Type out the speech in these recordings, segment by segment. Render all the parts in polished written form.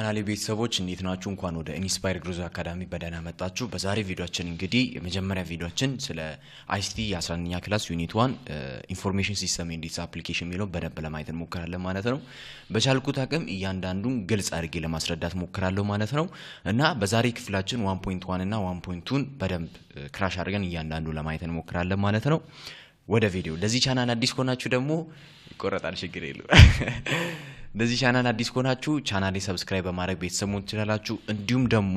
ቻናሌ ቤተሰቦች፣ እንዴት ናችሁ? እንኳን ወደ Inspire Growth Academy በደህና መጣችሁ። በዛሬ ቪዲዮአችን እንግዲህ የመጀመሪያ ቪዲዮአችን ስለ ICT የ11ኛ class unit 1 information system and its application የሚለውን በደንብ ለማየት እንሞክራለን ማለት ነው። በቻልኩት አቅም እያንዳንዱን ግልጽ አድርጌ ለማስረዳት ሞክራለሁ ማለት ነው። እና በዛሬ ክፍላችን 1.1 እና 1.2ን በደንብ crash አድርገን እያንዳንዱ ለማየት እንሞክራለን ማለት ነው። ወደ ቪዲዮ። ለዚህ ቻናል አዲስ ከሆናችሁ ደግሞ፣ ይቆረጣል፣ ችግር የለውም። ለዚህ ቻናል አዲስ ከሆናችሁ ቻናሌ subscribe በማድረግ ቤተሰብ መሆን ትችላላችሁ። እንዲሁም ደግሞ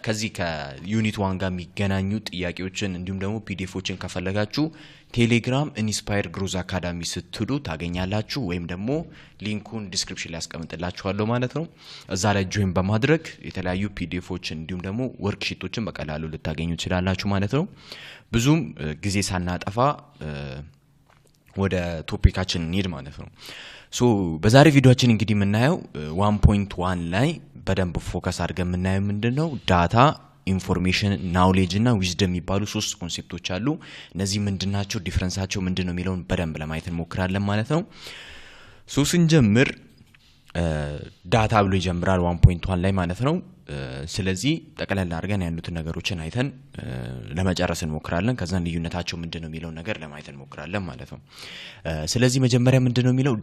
ከዚህ ከ unit 1 ጋር የሚገናኙ ጥያቄዎችን እንዲሁም ደግሞ PDF ኦችን ከፈለጋችሁ ቴሌግራም Inspire Growth Academy ስትሉ ታገኛላችሁ። ወይም ደግሞ link ኡን description ላይ ያስቀምጥላችኋለሁ ማለት ነው። እዛ ላይ join በማድረግ የተለያዩ PDF ኦችን እንዲሁም ደግሞ worksheet ኦችን በቀላሉ ልታገኙ ትችላላችሁ ማለት ነው። ብዙም ጊዜ ሳናጠፋ ወደ topic ኣችን እንሂድ ማለት ነው። So በዛሬ ቪዲዮአችን እንግዲህ የምናየው 1.1 ላይ በደንብ focus አድርገን የምናየው ምንድን ነው? Data፣ information፣ knowledge እና wisdom የሚባሉ ሶስት concept ኦች አሉ። እነዚህ ምንድናቸው፣ difference ኣቸው ምንድን ነው የሚለውን በደንብ ለማየት እንሞክራለን ማለት ነው። So ስንጀምር data ብሎ ይጀምራል 1.1 ላይ ማለት ነው። ስለዚህ ጠቅለል አድርገን ያሉትን ነገሮችን አይተን ለመጨረስ እንሞክራለን። ከዛን ልዩነታቸው ምንድን ነው የሚለውን ነገር ለማየት እንሞክራለን ማለት ነው። ስለዚህ መጀመሪያ ምንድን ነው የሚለው፣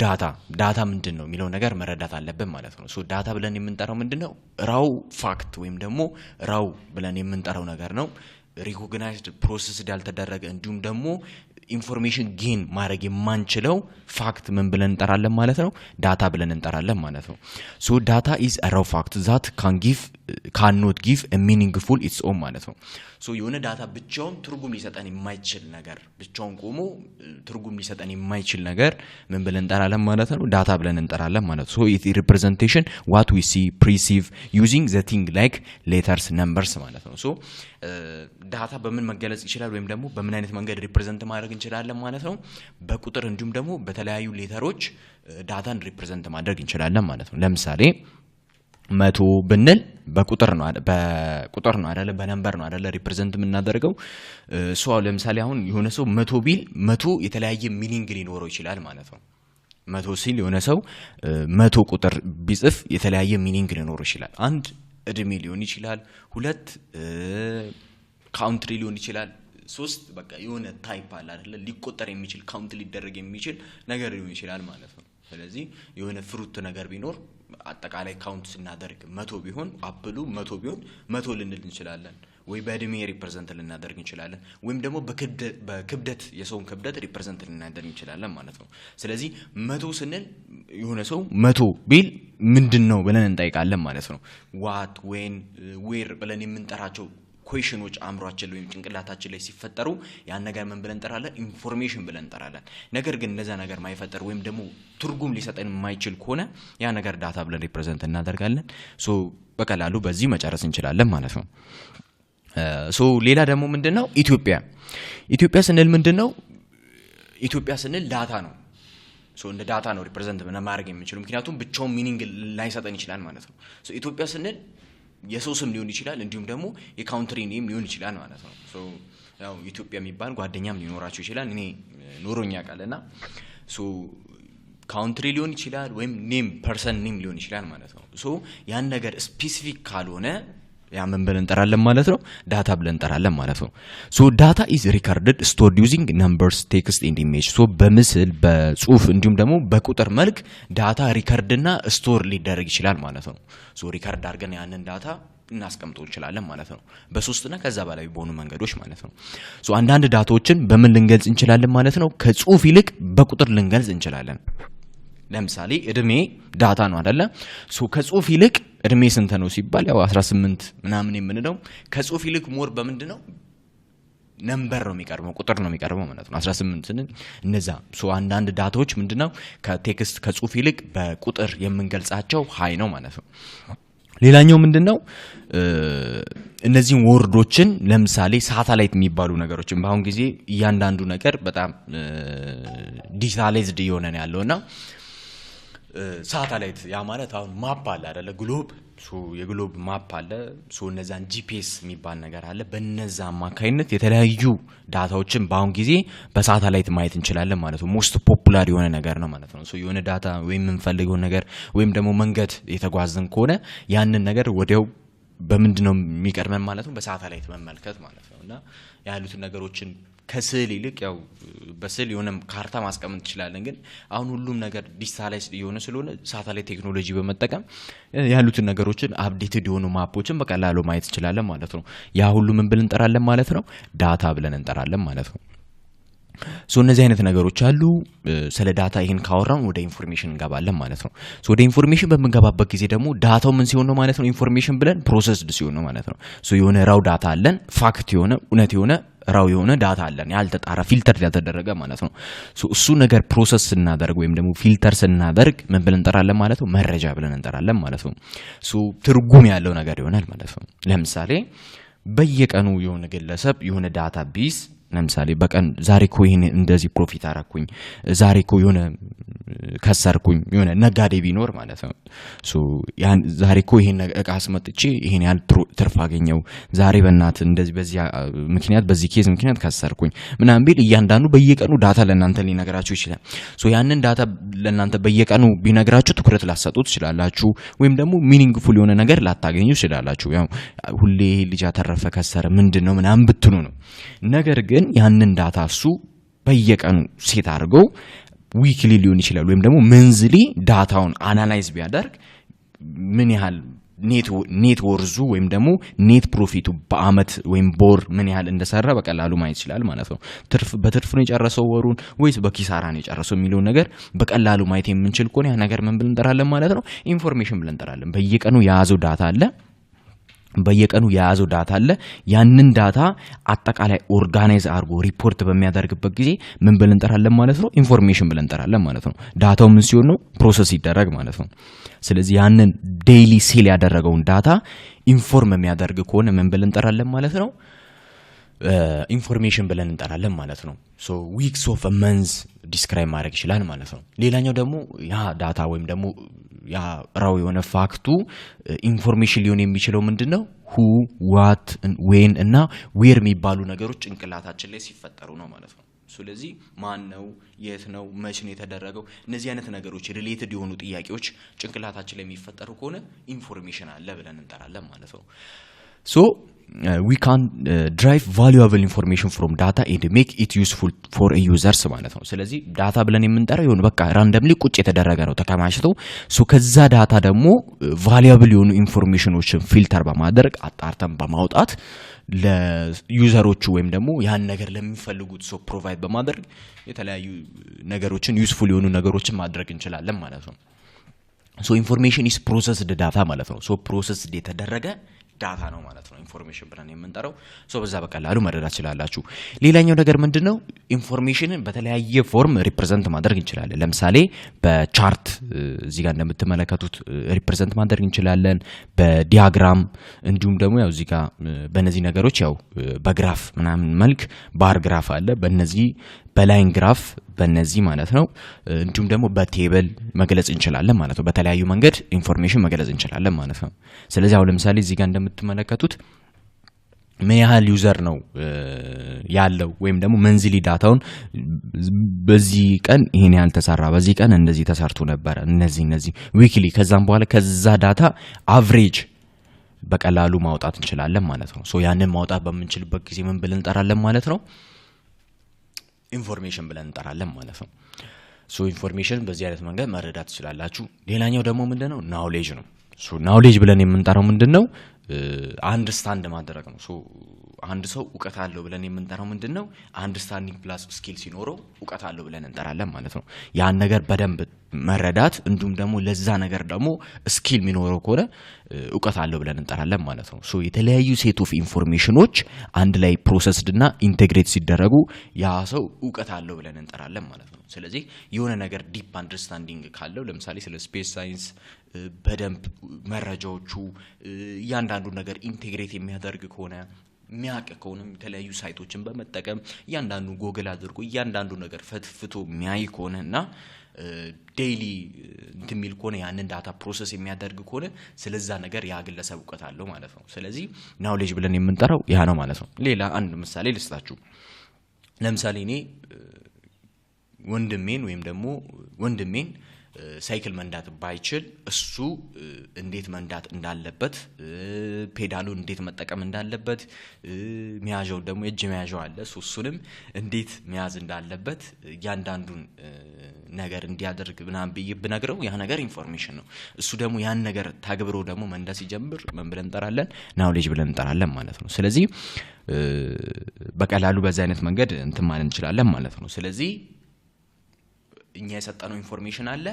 data ምንድን ነው የሚለው ነገር መረዳት አለብን ማለት ነው። So data ብለን የምንጠራው ምንድን ነው? Raw fact ወይም ደግሞ raw ብለን የምንጠራው ነገር ነው። Recognized፣ processed ያልተደረገ እንዲሁም ደግሞ information gain ማድረግ የማንችለው fact ምን ብለን እንጠራለን ማለት ነው? Data ብለን እንጠራለን ማለት ነው። So data is raw fact that ካን ጊቭ ካን ኖት ጊቭ ሚኒንግፉል ኢትስ ኦን ማለት ነው። So የሆነ data ብቻውን ትርጉም ሊሰጠን የማይችል ነገር፣ ብቻውን ቆሞ ትርጉም ሊሰጠን የማይችል ነገር ምን ብለን እንጠራለን ማለት ነው? Data ብለን እንጠራለን ማለት ነው። So it representation what we see, perceive using the thing like letters, numbers ማለት ነው። So data በምን መገለጽ ይችላል ወይም ደግሞ በምን አይነት መንገድ represent ማድረግ እንችላለን ማለት ነው? በቁጥር እንዲሁም ደግሞ በተለያዩ letter ኦች data ን represent ማድረግ እንችላለን ማለት ነው። ለምሳሌ 100 ብንል በቁጥር ነው አይደለ? በ number ነው አይደለ represent የምናደርገው? So ለምሳሌ አሁን የሆነ ሰው 100 ቢል 100 የተለያየ meaning ሊኖረው ይችላል ማለት ነው። 100 ሲል የሆነ ሰው 100 ቁጥር ቢጽፍ የተለያየ meaning ሊኖረው ይችላል። አንድ እድሜ ሊሆን ይችላል፣ ሁለት country ሊሆን ይችላል፣ ሶስት በቃ የሆነ type አለ አይደለ? ሊቆጠር የሚችል፣ count ሊደረግ የሚችል ነገር ሊሆን ይችላል ማለት ነው። ስለዚህ የሆነ fruit ነገር ቢኖር አጠቃላይ count ስናደርግ 100 ቢሆን፣ apple ኡ 100 ቢሆን 100 ልንል እንችላለን። ወይ በእድሜ represent ልናደርግ እንችላለን፣ ወይም ደግሞ በክብደት፣ የሰውን ክብደት represent ልናደርግ እንችላለን ማለት ነው። ስለዚህ 100 ስንል የሆነ ሰው 100 ቢል ምንድን ነው ብለን እንጠይቃለን ማለት ነው። What፣ when፣ where ብለን የምንጠራቸው question ኦች አእምሯችን ወይም ጭንቅላታችን ላይ ሲፈጠሩ ያን ነገር ምን ብለን እንጠራለን? Information ብለን እንጠራለን። ነገር ግን እነዛ ነገር ማይፈጠር ወይም ደግሞ ትርጉም ሊሰጠን የማይችል ከሆነ ያ ነገር data ብለን represent እናደርጋለን። So በቀላሉ በዚህ መጨረስ እንችላለን ማለት ነው። So ሌላ ደግሞ ምንድን ነው? ኢትዮጵያ። ኢትዮጵያ ስንል ምንድን ነው? ኢትዮጵያ ስንል data ነው። So እንደ data ነው represent ማድረግ የምንችለው፣ ምክንያቱም ብቻውን meaning ላይሰጠን ይችላል ማለት ነው። So ኢትዮጵያ ስንል የሰው ስም ሊሆን ይችላል፣ እንዲሁም ደግሞ የ country name ሊሆን ይችላል ማለት ነው። So ያው ኢትዮጵያ የሚባል ጓደኛም ሊኖራቸው ይችላል። እኔ ኖሮኝ ያውቃል። እና so country ሊሆን ይችላል ወይም name፣ person name ሊሆን ይችላል ማለት ነው። So ያን ነገር specific ካልሆነ ያ ምን ብለን እንጠራለን ማለት ነው? Data ብለን እንጠራለን ማለት ነው። So data is recorded, stored using numbers, text and image። So በምስል፣ በጽሁፍ እንዲሁም ደግሞ በቁጥር መልክ data record እና store ሊደረግ ይችላል ማለት ነው። So record አድርገን ያንን data እናስቀምጠው እንችላለን ማለት ነው። በሶስትና ከዛ በላይ በሆኑ መንገዶች ማለት ነው። So አንዳንድ data ዎችን በምን ልንገልጽ እንችላለን ማለት ነው? ከጽሁፍ ይልቅ በቁጥር ልንገልጽ እንችላለን። ለምሳሌ እድሜ data ነው አደለ? So ከጽሁፍ ይልቅ እድሜ ስንት ነው ሲባል ያው 18 ምናምን የምንለው ከጽሁፍ ይልቅ more በምንድን ነው? Number ነው የሚቀርበው፣ ቁጥር ነው የሚቀርበው ማለት ነው። 18 ስንል እነዛ። So አንዳንድ data ዎች ምንድነው ከ text፣ ከጽሁፍ ይልቅ በቁጥር የምንገልጻቸው high ነው ማለት ነው። ሌላኛው ምንድን ነው? እነዚህን word ኦችን ለምሳሌ ሳተላይት የሚባሉ ነገሮችን፣ በአሁን ጊዜ እያንዳንዱ ነገር በጣም digitalized እየሆነ ነው ያለው እና ሳተላይት፣ ያ ማለት አሁን map አለ አይደለ? Globe፣ የ globe map አለ። እነዛን GPS የሚባል ነገር አለ። በነዛ አማካኝነት የተለያዩ data ዎችን በአሁን ጊዜ በሳተላይት ማየት እንችላለን ማለት ነው። Most popular የሆነ ነገር ነው ማለት ነው። የሆነ data ወይም የምንፈልገውን ነገር ወይም ደግሞ መንገድ የተጓዝን ከሆነ ያንን ነገር ወዲያው በምንድን ነው የሚቀድመን ማለት ነው? በሳተላይት መመልከት ማለት ነው። እና ያሉትን ነገሮችን ከስዕል ይልቅ፣ ያው በስዕል የሆነ ካርታ ማስቀመጥ እንችላለን። ግን አሁን ሁሉም ነገር digitalize እየሆነ ስለሆነ ሳተላይት ቴክኖሎጂ በመጠቀም ያሉትን ነገሮችን፣ updated የሆኑ map ኦችን በቀላሉ ማየት እንችላለን ማለት ነው። ያ ሁሉ ምን ብለን እንጠራለን ማለት ነው? Data ብለን እንጠራለን ማለት ነው። So እነዚህ አይነት ነገሮች አሉ። ስለ data ይህን ካወራን ወደ information እንገባለን ማለት ነው። So ወደ information በምንገባበት ጊዜ ደግሞ data ው ምን ሲሆን ነው ማለት ነው? Information ብለን processed ሲሆን ነው ማለት ነው። So የሆነ raw data አለን፣ fact የሆነ፣ እውነት የሆነ፣ raw የሆነ data አለን፣ ያልተጣራ፣ filter ያልተደረገ ማለት ነው። So እሱ ነገር process ስናደርግ ወይም ደግሞ filter ስናደርግ ምን ብለን እንጠራለን ማለት ነው? መረጃ ብለን እንጠራለን ማለት ነው። So ትርጉም ያለው ነገር ይሆናል ማለት ነው። ለምሳሌ በየቀኑ የሆነ ግለሰብ የሆነ data ቢይዝ፣ ለምሳሌ በቀን ዛሬ እኮ ይሄን እንደዚህ profit አረኩኝ፣ ዛሬ እኮ የሆነ ከሰርኩኝ፣ የሆነ ነጋዴ ቢኖር ማለት ነው። ያን ዛሬ እኮ ይሄን እቃ አስመጥቼ ይሄን ያህል ትርፍ አገኘው፣ ዛሬ በእናት እንደዚህ በዚህ ምክንያት፣ በዚህ case ምክንያት ከሰርኩኝ ምናምን ቢል እያንዳንዱ በየቀኑ data ለእናንተ ሊነግራችሁ ይችላል። So ያንን data ለእናንተ በየቀኑ ቢነግራችሁ ትኩረት ላትሰጡ ትችላላችሁ፣ ወይም ደግሞ meaningful የሆነ ነገር ላታገኙ ትችላላችሁ። ያው ሁሌ ይሄ ልጅ አተረፈ ከሰረ ምንድን ነው ምናምን ብትሉ ነው። ነገር ግን ያንን data እሱ በየቀኑ set አድርገው weekly ሊሆን ይችላል ወይም ደግሞ monthly data ውን analyze ቢያደርግ ምን ያህል net worth ኡ ወይም ደግሞ net profit ኡ በአመት ወይም በወር ምን ያህል እንደሰራ በቀላሉ ማየት ይችላል ማለት ነው። ትርፍ በትርፍ ነው የጨረሰው ወሩን ወይስ በኪሳራ ነው የጨረሰው የሚለውን ነገር በቀላሉ ማየት የምንችል ከሆነ ያ ነገር ምን ብለን እንጠራለን ማለት ነው? Information ብለን እንጠራለን። በየቀኑ የያዘው data አለ። በየቀኑ የያዘው data አለ። ያንን data አጠቃላይ organize አድርጎ ሪፖርት በሚያደርግበት ጊዜ ምን ብለን እንጠራለን ማለት ነው? Information ብለን እንጠራለን ማለት ነው። Data ው ምን ሲሆን ነው? Process ሲደረግ ማለት ነው። ስለዚህ ያንን daily sale ያደረገውን data inform የሚያደርግ ከሆነ ምን ብለን እንጠራለን ማለት ነው? Information ብለን እንጠራለን ማለት ነው። So weeks of months describe ማድረግ ይችላል ማለት ነው። ሌላኛው ደግሞ ያ data ወይም ደግሞ ያ raw የሆነ fact ኡ information ሊሆን የሚችለው ምንድን ነው? Who፣ what፣ when እና where የሚባሉ ነገሮች ጭንቅላታችን ላይ ሲፈጠሩ ነው ማለት ነው። ስለዚህ ማን ነው፣ የት ነው፣ መች ነው የተደረገው፣ እነዚህ አይነት ነገሮች related የሆኑ ጥያቄዎች ጭንቅላታችን ላይ የሚፈጠሩ ከሆነ information አለ ብለን እንጠራለን ማለት ነው። So we can derive valuable information from data and make it useful for users ማለት ነው። ስለዚህ data ብለን የምንጠራው የሆነ በቃ randomly ቁጭ የተደረገ ነው ተከማችቶ። So ከዛ data ደግሞ valuable የሆኑ information ኖችን filter በማድረግ፣ አጣርተን በማውጣት ለ user ኦቹ ወይም ደግሞ ያን ነገር ለሚፈልጉት ሰው provide በማድረግ የተለያዩ ነገሮችን፣ useful የሆኑ ነገሮችን ማድረግ እንችላለን ማለት ነው። So information is processed data ማለት ነው። So processed የተደረገ data ነው ማለት ነው information ብለን የምንጠራው። So በዛ በቀላሉ መረዳት ትችላላችሁ። ሌላኛው ነገር ምንድን ነው? Information ን በተለያየ form represent ማድረግ እንችላለን። ለምሳሌ በ chart፣ እዚህ ጋር እንደምትመለከቱት represent ማድረግ እንችላለን። በ diagram፣ እንዲሁም ደግሞ ያው እዚህ ጋር በእነዚህ ነገሮች ያው በ graph ምናምን መልክ፣ bar graph አለ፣ በእነዚህ በ line graph በእነዚህ ማለት ነው። እንዲሁም ደግሞ በ table መግለጽ እንችላለን ማለት ነው። በተለያዩ መንገድ information መግለጽ እንችላለን ማለት ነው። ስለዚህ አሁን ለምሳሌ እዚህ ጋር እንደምትመለከቱት ምን ያህል user ነው ያለው ወይም ደግሞ monthly data ውን በዚህ ቀን ይሄን ያህል ተሰራ፣ በዚህ ቀን እንደዚህ ተሰርቶ ነበረ፣ እነዚህ weekly፣ ከዛም በኋላ ከዛ data average በቀላሉ ማውጣት እንችላለን ማለት ነው። So ያንን ማውጣት በምንችልበት ጊዜ ምን ብለን እንጠራለን ማለት ነው? Information ብለን እንጠራለን ማለት ነው። So information በዚህ አይነት መንገድ መረዳት ትችላላችሁ። ሌላኛው ደግሞ ምንድን ነው? Knowledge ነው። So knowledge ብለን የምንጠራው ምንድን ነው? Understand ማድረግ ነው። So አንድ ሰው እውቀት አለው ብለን የምንጠራው ምንድን ነው? Understanding plus skill ሲኖረው እውቀት አለው ብለን እንጠራለን ማለት ነው። ያን ነገር በደንብ መረዳት እንዲሁም ደግሞ ለዛ ነገር ደግሞ skill የሚኖረው ከሆነ እውቀት አለው ብለን እንጠራለን ማለት ነው። So የተለያዩ set of information ኖች አንድ ላይ processed እና integrate ሲደረጉ ያ ሰው እውቀት አለው ብለን እንጠራለን ማለት ነው። ስለዚህ የሆነ ነገር deep understanding ካለው፣ ለምሳሌ ስለ space science በደንብ መረጃዎቹ እያንዳንዱ ነገር integrate የሚያደርግ ከሆነ፣ የሚያውቅ ከሆነ፣ የተለያዩ site ኦችን በመጠቀም እያንዳንዱ ጎግል አድርጎ እያንዳንዱ ነገር ፈትፍቶ የሚያይ ከሆነ እና Daily እንትን የሚል ከሆነ፣ ያንን data process የሚያደርግ ከሆነ ስለዛ ነገር ያ ግለሰብ እውቀት አለው ማለት ነው። ስለዚህ knowledge ብለን የምንጠራው ያ ነው ማለት ነው። ሌላ አንድ ምሳሌ ልስጣችሁ። ለምሳሌ እኔ ወንድሜን ወይም ደግሞ ወንድሜን ሳይክል መንዳት ባይችል እሱ እንዴት መንዳት እንዳለበት፣ ፔዳሉን እንዴት መጠቀም እንዳለበት፣ መያዣው ደግሞ የእጅ መያዣው አለ፣ እሱንም እንዴት መያዝ እንዳለበት እያንዳንዱን ነገር እንዲያደርግ ምናምን ብዬ ብነግረው ያ ነገር information ነው። እሱ ደግሞ ያን ነገር ተግብሮ ደግሞ መንዳት ሲጀምር ምን ብለን እንጠራለን? Knowledge ብለን እንጠራለን ማለት ነው። ስለዚህ በቀላሉ በዚህ አይነት መንገድ እንትን ማለት እንችላለን ማለት ነው። ስለዚህ እኛ የሰጠነው information አለ።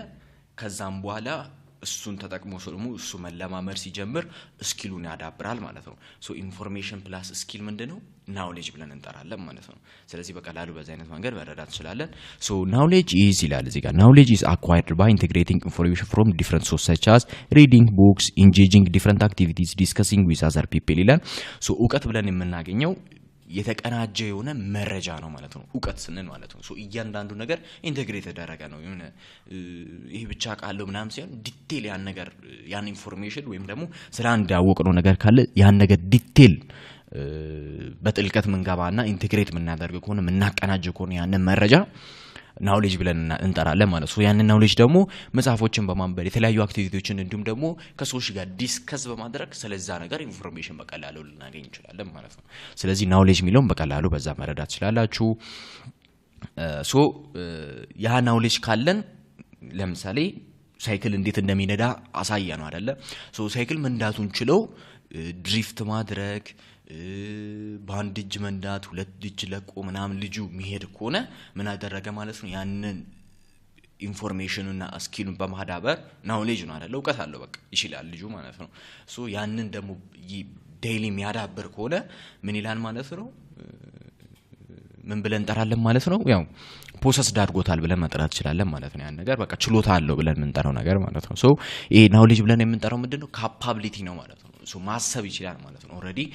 ከዛም በኋላ እሱን ተጠቅሞ ደግሞ እሱ መለማመድ ሲጀምር skill ኡን ያዳብራል ማለት ነው። So information plus skill ምንድን ነው? Knowledge ብለን እንጠራለን ማለት ነው። ስለዚህ በቀላሉ በዚህ አይነት መንገድ መረዳት እንችላለን። So knowledge is ይላል እዚህ ጋር፣ knowledge is acquired by integrating information from different source such as reading books, engaging different activities, discussing with other people ይላል። So እውቀት ብለን የምናገኘው የተቀናጀ የሆነ መረጃ ነው ማለት ነው። እውቀት ስንል ማለት ነው። So እያንዳንዱ ነገር integrate የተደረገ ነው። የሆነ ይሄ ብቻ ቃለው ምናምን ሲሆን detail ያን ነገር፣ ያን information ወይም ደግሞ ስለ አንድ ያወቅነው ነገር ካለ ያን ነገር detail በጥልቀት ምንገባና integrate የምናደርግ ከሆነ፣ የምናቀናጅ ከሆነ ያንን መረጃ knowledge ብለን እንጠራለን ማለት ነው። ያንን knowledge ደግሞ መጽሐፎችን በማንበብ፣ የተለያዩ activity ዎችን እንዲሁም ደግሞ ከሰዎች ጋር discuss በማድረግ ስለዛ ነገር information በቀላሉ ልናገኝ እንችላለን ማለት ነው። ስለዚህ knowledge የሚለውን በቀላሉ በዛ መረዳት ትችላላችሁ። So ያ knowledge ካለን ለምሳሌ ሳይክል እንዴት እንደሚነዳ አሳየነው አደለ? So ሳይክል መንዳቱን ችለው drift ማድረግ፣ በአንድ እጅ መንዳት፣ ሁለት እጅ ለቆ ምናምን ልጁ የሚሄድ ከሆነ ምን አደረገ ማለት ነው? ያንን information ኑና skill ኡን በማዳበር knowledge ነው አደለ? እውቀት አለው፣ በቃ ይችላል ልጁ ማለት ነው። So ያንን ደግሞ daily የሚያዳብር ከሆነ ምን ይላል ማለት ነው? ምን ብለን እንጠራለን ማለት ነው? ያው possess አድርጎታል ብለን መጥራት እንችላለን ማለት ነው። ያን ነገር በቃ ችሎታ አለው ብለን የምንጠራው ነገር ማለት ነው። So ይሄ knowledge ብለን የምንጠራው ምንድን ነው? Capability ነው ማለት ነው። So ማሰብ ይችላል ማለት ነው። Already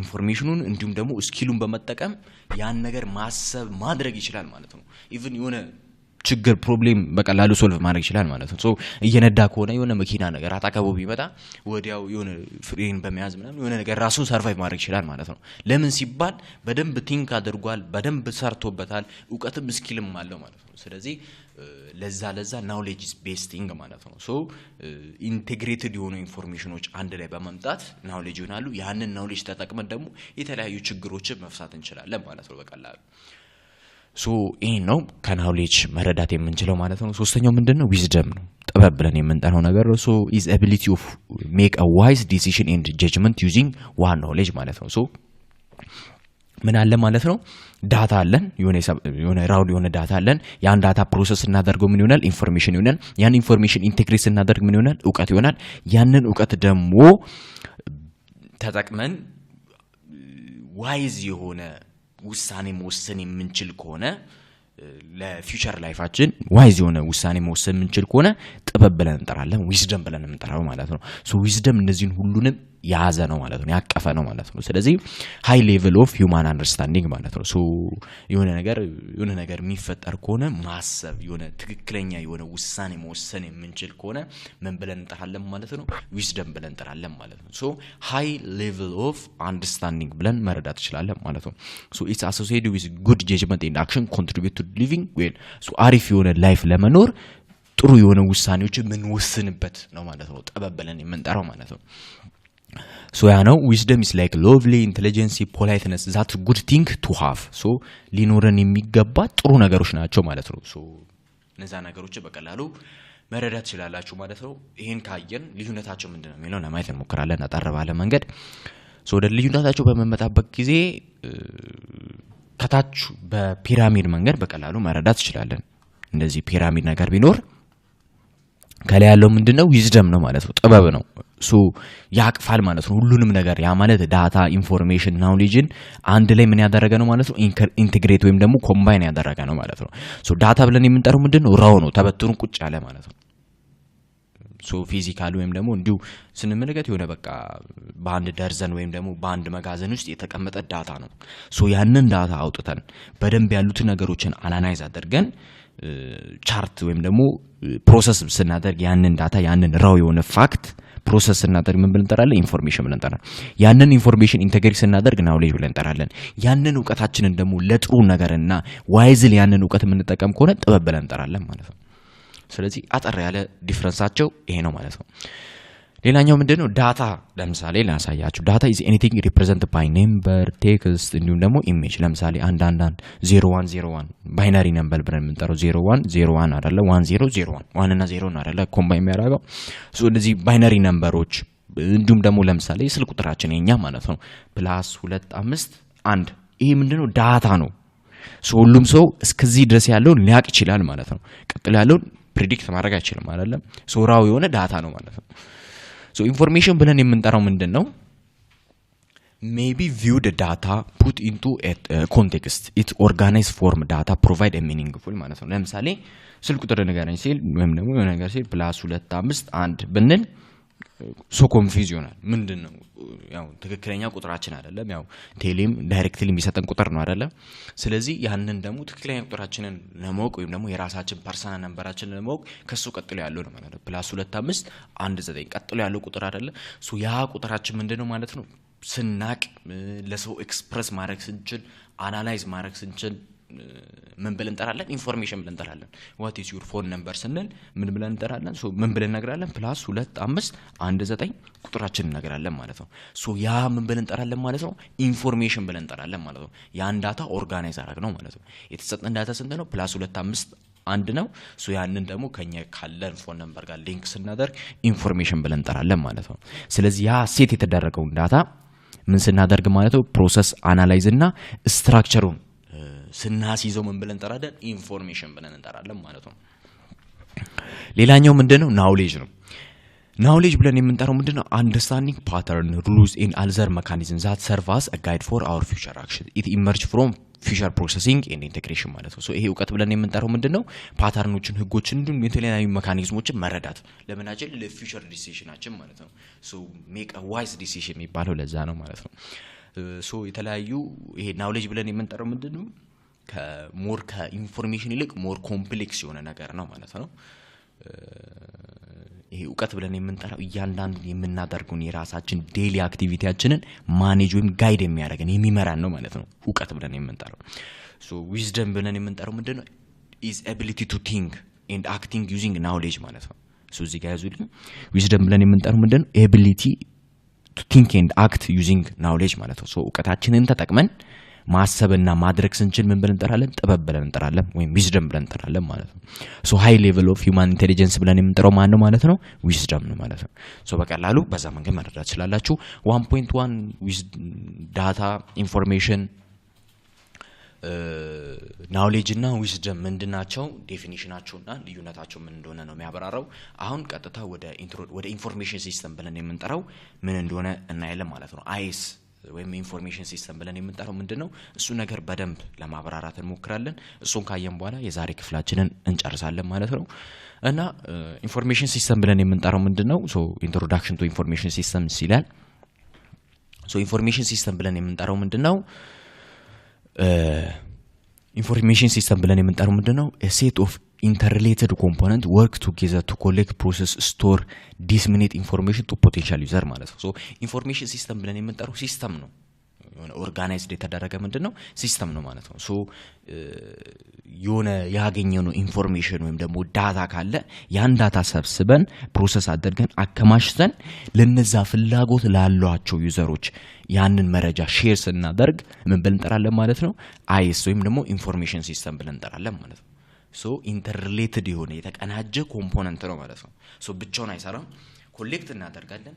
information ኑን እንዲሁም ደግሞ skill ኡን በመጠቀም ያን ነገር ማሰብ፣ ማድረግ ይችላል ማለት ነው። Even የሆነ ችግር problem በቀላሉ solve ማድረግ ይችላል ማለት ነው። So እየነዳ ከሆነ የሆነ መኪና ነገር አጠገቡ ቢመጣ ወዲያው የሆነ ፍሬን በመያዝ ምናምን የሆነ ነገር ራሱን survive ማድረግ ይችላል ማለት ነው። ለምን ሲባል በደንብ think አድርጓል፣ በደንብ ሰርቶበታል፣ እውቀትም skill ም አለው ማለት ነው። ስለዚህ ለዛ knowledge is best thing ማለት ነው። So integrated የሆኑ information ኖች አንድ ላይ በመምጣት knowledge ይሆናሉ። ያንን knowledge ተጠቅመን ደግሞ የተለያዩ ችግሮችን መፍታት እንችላለን ማለት ነው በቀላሉ። So ይህን ነው ከ knowledge መረዳት የምንችለው ማለት ነው። ሶስተኛው ምንድን ነው? Wisdom ነው፣ ጥበብ ብለን የምንጠራው ነገር ነው። So is ability of make a wise decision and judgment using one knowledge ማለት ነው። So ምን አለ ማለት ነው? Data አለን፣ የሆነ raw የሆነ data አለን። ያን data process ስናደርገው ምን ይሆናል? Information ይሆናል። ያን information integrate ስናደርግ ምን ይሆናል? እውቀት ይሆናል። ያንን እውቀት ደግሞ ተጠቅመን wise የሆነ ውሳኔ መወሰን የምንችል ከሆነ፣ ለ future life ኣችን wise የሆነ ውሳኔ መወሰን የምንችል ከሆነ ጥበብ ብለን እንጠራለን፣ wisdom ብለን የምንጠራው ማለት ነው። So wisdom እነዚህን ሁሉንም የያዘ ነው ማለት ነው፣ ያቀፈ ነው ማለት ነው። ስለዚህ high level of human understanding ማለት ነው። So የሆነ ነገር የሚፈጠር ከሆነ ማሰብ፣ የሆነ ትክክለኛ የሆነ ውሳኔ መወሰን የምንችል ከሆነ ምን ብለን እንጠራለን ማለት ነው? Wisdom ብለን እንጠራለን ማለት ነው። So high level of understanding ብለን መረዳት እንችላለን ማለት ነው። So it's associated with good judgment and action, contribute to living well። So አሪፍ የሆነ life ለመኖር ጥሩ የሆነ ውሳኔዎችን የምንወስንበት ነው ማለት ነው፣ ጥበብ ብለን የምንጠራው ማለት ነው። So ያ ነው። Wisdom is like lovely intelligence, politeness that good thing to have። So ሊኖረን የሚገባ ጥሩ ነገሮች ናቸው ማለት ነው። So እነዛ ነገሮች በቀላሉ መረዳት ትችላላችሁ ማለት ነው። ይህን ካየን ልዩነታቸው ምንድን ነው የሚለው ለማየት እንሞክራለን አጠር ባለ መንገድ። So ወደ ልዩነታቸው በምንመጣበት ጊዜ ከታች በፒራሚድ መንገድ በቀላሉ መረዳት ትችላለን። እንደዚህ ፒራሚድ ነገር ቢኖር ከላይ ያለው ምንድን ነው? Wisdom ነው ማለት ነው፣ ጥበብ ነው። So ያቅፋል ማለት ነው ሁሉንም ነገር። ያ ማለት data፣ information፣ knowledge ን አንድ ላይ ምን ያደረገ ነው ማለት ነው? Integrate ወይም ደግሞ combine ያደረገ ነው ማለት ነው። So data ብለን የምንጠራው ምንድን ነው? Raw ነው፣ ተበትኖ ቁጭ ያለ ማለት ነው። So physical ወይም ደግሞ እንዲሁ ስንመለከት የሆነ በቃ በአንድ ደርዘን ወይም ደግሞ በአንድ መጋዘን ውስጥ የተቀመጠ data ነው። So ያንን data አውጥተን በደንብ ያሉትን ነገሮችን analyze አድርገን Chart ወይም ደግሞ process ስናደርግ፣ ያንን data፣ ያንን raw የሆነ fact process ስናደርግ ምን ብለን እንጠራለን? Information ብለን እንጠራለን። ያንን information integrate ስናደርግ knowledge ብለን እንጠራለን። ያንን እውቀታችንን ደግሞ ለጥሩ ነገርና wisely ያንን እውቀት የምንጠቀም ከሆነ ጥበብ ብለን እንጠራለን ማለት ነው። ስለዚህ አጠር ያለ difference ኣቸው ይሄ ነው ማለት ነው። ሌላኛው ምንድን ነው? Data ለምሳሌ ላሳያችሁ። Data is anything represent by number፣ text እንዲሁም ደግሞ image። ለምሳሌ 1 1 1፣ 0 1 0 1፣ binary number ብለን የምንጠራው 0 1 0 1 አደለ? 1 0 0 1፣ one እና ዜሮ ነው አደለ combine የሚያደርገው? እነዚህ binary number ኦች፣ እንዲሁም ደግሞ ለምሳሌ ስልክ ቁጥራችን የኛ ማለት ነው +251፣ ይሄ ምንድነው? Data ነው። ሁሉም ሰው እስከዚህ ድረስ ያለውን ሊያቅ ይችላል ማለት ነው። ቀጥሎ ያለውን predict ማድረግ አይችልም አይደለም። So raw የሆነ data ነው ማለት ነው። So information ብለን የምንጠራው ምንድን ነው? Maybe viewed data put into context, it organize form data provide meaningful ማለት ነው። ለምሳሌ ስልክ ቁጥር ንገረኝ ሲል ወይም ደግሞ የሆነ ነገር ሲል +251 ብንል so confuse ይሆናል። ምንድን ነው? ያው ትክክለኛ ቁጥራችን አይደለም። ያው ቴሌም directly የሚሰጠን ቁጥር ነው አይደለም። ስለዚህ ያንን ደግሞ ትክክለኛ ቁጥራችንን ለማወቅ ወይም ደግሞ የራሳችን personal number ኣችንን ለማወቅ ከሱ ቀጥሎ ያለው ነው ማለት ነው። +2519 ቀጥሎ ያለው ቁጥር አይደለ? So ያ ቁጥራችን ምንድን ነው ማለት ነው። ስናቅ፣ ለሰው express ማድረግ ስንችል፣ analyze ማድረግ ስንችል ምን ብለን እንጠራለን? Information ብለን እንጠራለን። "What is your phone number?" ስንል ምን ብለን እንጠራለን? So ምን ብለን እነግራለን? +2519 ቁጥራችንን እነግራለን ማለት ነው። So ያ ምን ብለን እንጠራለን ማለት ነው? Information ብለን እንጠራለን ማለት ነው። ያን data organize አረግ ነው ማለት ነው። የተሰጠን data ስንት ነው? +251 ነው። So ያንን ደግሞ ከኛ ካለን phone number ጋር link ስናደርግ information ብለን እንጠራለን ማለት ነው። ስለዚህ ያ set የተደረገውን data ምን ስናደርግ ማለት ነው? Process፣ analyze እና structure ኡን ስናስይዘው ምን ብለን እንጠራለን? Information ብለን እንጠራለን ማለት ነው። ሌላኛው ምንድን ነው? Knowledge ነው። Knowledge ብለን የምንጠራው ምንድን ነው? Understanding pattern, rules and other mechanism that serve as guide for our future action. It emerge from future processing and integration ማለት ነው። So ይሄ እውቀት ብለን የምንጠራው ምንድን ነው? Pattern ኦችን፣ ህጎችን እንዲሁም የተለያዩ mechanism ኦችን መረዳት ለምናችን? ለ future decision ኣችን ማለት ነው። So make wise decision የሚባለው ለዛ ነው ማለት ነው። So የተለያዩ ይሄ knowledge ብለን የምንጠራው ምንድን ነው? ከ more ከ information ይልቅ more complex የሆነ ነገር ነው ማለት ነው። ይሄ እውቀት ብለን የምንጠራው እያንዳንዱን የምናደርገውን የራሳችን daily activity ያችንን manage ወይም guide የሚያደርገን፣ የሚመራን ነው ማለት ነው እውቀት ብለን የምንጠራው። So wisdom ብለን የምንጠራው ምንድን ነው? Is ability to think and acting using knowledge ማለት ነው። So እዚህ ጋር ያዙልኝ። Wisdom ብለን የምንጠራው ምንድን ነው? Ability to think and act using knowledge ማለት ነው። So እውቀታችንን ተጠቅመን ማሰብና ማድረግ ስንችል ምን ብለን እንጠራለን? ጥበብ ብለን እንጠራለን ወይም wisdom ብለን እንጠራለን ማለት ነው። So high level of human intelligence ብለን የምንጠራው ማን ነው ማለት ነው? Wisdom ነው ማለት ነው። So በቀላሉ በዛ መንገድ መረዳት ትችላላችሁ። 1.1 data፣ information፣ knowledge እና wisdom ምንድን ናቸው? Definition ኣቸውና ልዩነታቸው ምን እንደሆነ ነው የሚያብራራው። አሁን ቀጥታ ወደ information system ብለን የምንጠራው ምን እንደሆነ እናያለን ማለት ነው። IS ወይም information system ብለን የምንጠራው ምንድን ነው? እሱ ነገር በደንብ ለማብራራት እንሞክራለን። እሱን ካየን በኋላ የዛሬ ክፍላችንን እንጨርሳለን ማለት ነው። እና information system ብለን የምንጠራው ምንድን ነው? So introduction to information system ይላል። So information system ብለን የምንጠራው ምንድን ነው? Information system ብለን የምንጠራው ምንድን ነው? Set of interrelated component work together to collect, process, store, disseminate information to potential user ማለት ነው። So information system ብለን የምንጠራው system ነው። የሆነ organized የተደረገ ምንድን ነው? System ነው ማለት ነው። So የሆነ ያገኘነው information ወይም ደግሞ data ካለ ያን data ሰብስበን፣ process አድርገን፣ አከማችተን ለነዛ ፍላጎት ላሏቸው user ኦች ያንን መረጃ share ስናደርግ ምን ብለን እንጠራለን ማለት ነው? IS ወይም ደግሞ information system ብለን እንጠራለን ማለት ነው። So interrelated የሆነ የተቀናጀ component ነው ማለት ነው። So ብቻውን አይሰራም። Collect እናደርጋለን፣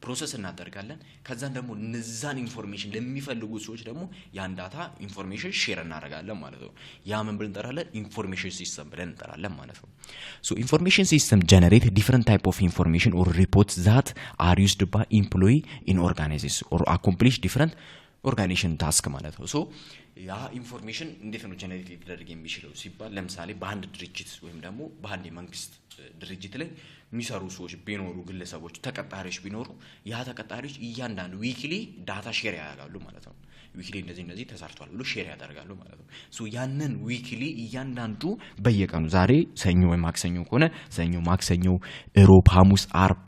process እናደርጋለን። ከዛን ደግሞ እነዛን information ለሚፈልጉ ሰዎች ደግሞ ያን data information share እናደርጋለን ማለት ነው። ያ ምን ብለን እንጠራለን? Information system ብለን እንጠራለን ማለት ነው። So information system generate different type of information or report that are used by employee in organization or accomplish different organization task ማለት ነው። So ያ information እንዴት ነው generate ሊደረግ የሚችለው ሲባል፣ ለምሳሌ በአንድ ድርጅት ወይም ደግሞ በአንድ የመንግስት ድርጅት ላይ የሚሰሩ ሰዎች ቢኖሩ፣ ግለሰቦች፣ ተቀጣሪዎች ቢኖሩ፣ ያ ተቀጣሪዎች እያንዳንዱ weekly data share ያደርጋሉ ማለት ነው። Weekly እንደዚህ እንደዚህ ተሰርቷል ብሎ share ያደርጋሉ ማለት ነው። So ያንን weekly እያንዳንዱ በየቀኑ ዛሬ ሰኞ ወይ ማክሰኞ ከሆነ ሰኞ፣ ማክሰኞ፣ እሮብ፣ ሐሙስ፣ አርብ፣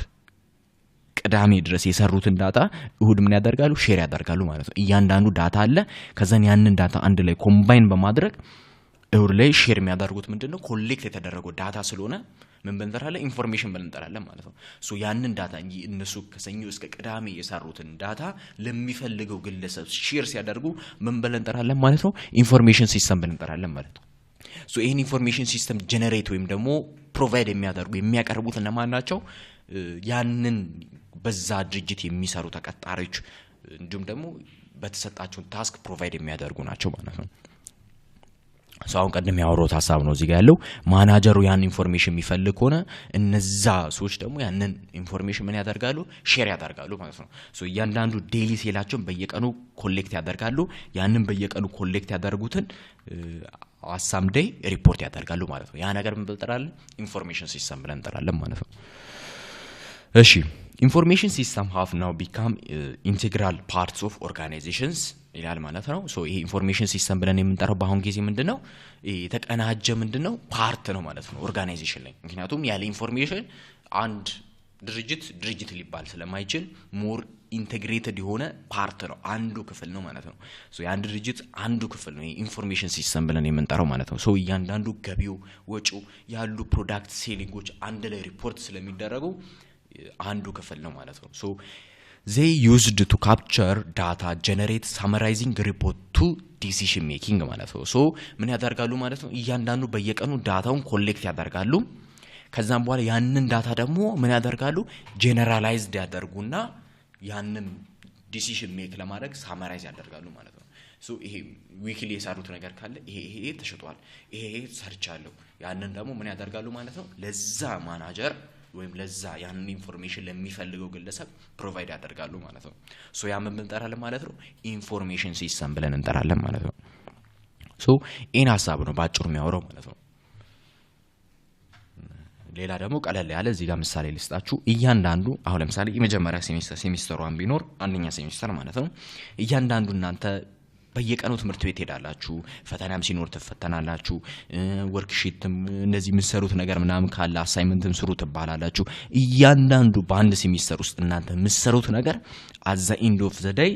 ቅዳሜ ድረስ የሰሩትን data እሁድ ምን ያደርጋሉ? Share ያደርጋሉ ማለት ነው። እያንዳንዱ data አለ። ከዛን ያንን data አንድ ላይ combine በማድረግ እሁድ ላይ share የሚያደርጉት ምንድን ነው? Collect የተደረገው data ስለሆነ ምን ብለን እንጠራለን? Information ብለን እንጠራለን ማለት ነው። So ያንን data እንጂ እነሱ ከሰኞ እስከ ቅዳሜ የሰሩትን data ለሚፈልገው ግለሰብ share ሲያደርጉ ምን ብለን እንጠራለን ማለት ነው? Information system ብለን እንጠራለን ማለት ነው። So ይህን information system generate ወይም ደግሞ provide የሚያደርጉ፣ የሚያቀርቡት እነማን ናቸው? ያንን በዛ ድርጅት የሚሰሩ ተቀጣሪዎች እንዲሁም ደግሞ በተሰጣቸውን task provide የሚያደርጉ ናቸው ማለት ነው። So አሁን ቀደም ያወራሁት ሀሳብ ነው እዚህ ጋር ያለው። ማናጀሩ ያን information የሚፈልግ ከሆነ እነዛ ሰዎች ደግሞ ያንን information ምን ያደርጋሉ? Share ያደርጋሉ ማለት ነው። So እያንዳንዱ daily sale ኣቸውን በየቀኑ collect ያደርጋሉ። ያንን በየቀኑ collect ያደርጉትን at some day ሪፖርት ያደርጋሉ ማለት ነው። ያ ነገር ምን ብለን እንጠራለን? Information system ብለን እንጠራለን ማለት ነው። እሺ፣ information system have now become integral parts of organizations ይላል ማለት ነው። So ይሄ information system ብለን የምንጠራው በአሁን ጊዜ ምንድን ነው? የተቀናጀ ምንድን ነው part ነው ማለት ነው organization ላይ። ምክንያቱም ያለ information አንድ ድርጅት ድርጅት ሊባል ስለማይችል more integrated የሆነ part ነው፣ አንዱ ክፍል ነው ማለት ነው። So የአንድ ድርጅት አንዱ ክፍል ነው information system ብለን የምንጠራው ማለት ነው። So እያንዳንዱ ገቢው፣ ወጪው ያሉ product selling ኦች አንድ ላይ ሪፖርት ስለሚደረጉ አንዱ ክፍል ነው ማለት ነው። So they used to capture data, generate summarizing report to decision making ማለት ነው። So ምን ያደርጋሉ ማለት ነው? እያንዳንዱ በየቀኑ data ውን collect ያደርጋሉ። ከዛም በኋላ ያንን data ደግሞ ምን ያደርጋሉ? Generalized ያደርጉና ያንን decision make ለማድረግ summarize ያደርጋሉ ማለት ነው። So ይሄ weekly የሰሩት ነገር ካለ ይሄ ይሄ ተሽጧል፣ ይሄ ይሄ ሰርቻለሁ፣ ያንን ደግሞ ምን ያደርጋሉ ማለት ነው? ለዛ ማናጀር ወይም ለዛ ያንን information ለሚፈልገው ግለሰብ provide ያደርጋሉ ማለት ነው። So ያ ምን እንጠራለን ማለት ነው? Information system ብለን እንጠራለን ማለት ነው። So ይህን ሀሳብ ነው በአጭሩ የሚያወራው ማለት ነው። ሌላ ደግሞ ቀለል ያለ እዚህ ጋር ምሳሌ ልስጣችሁ። እያንዳንዱ አሁን ለምሳሌ የመጀመሪያ semester፣ semester one ቢኖር፣ አንደኛ ሴሚስተር ማለት ነው። እያንዳንዱ እናንተ በየቀኑ ትምህርት ቤት ትሄዳላችሁ። ፈተናም ሲኖር ትፈተናላችሁ። Worksheet ም እንደዚህ የምትሰሩት ነገር ምናምን ካለ assignment ም ስሩ ትባላላችሁ። እያንዳንዱ በአንድ ሴሚስተር ውስጥ እናንተ የምትሰሩት ነገር at the end of the day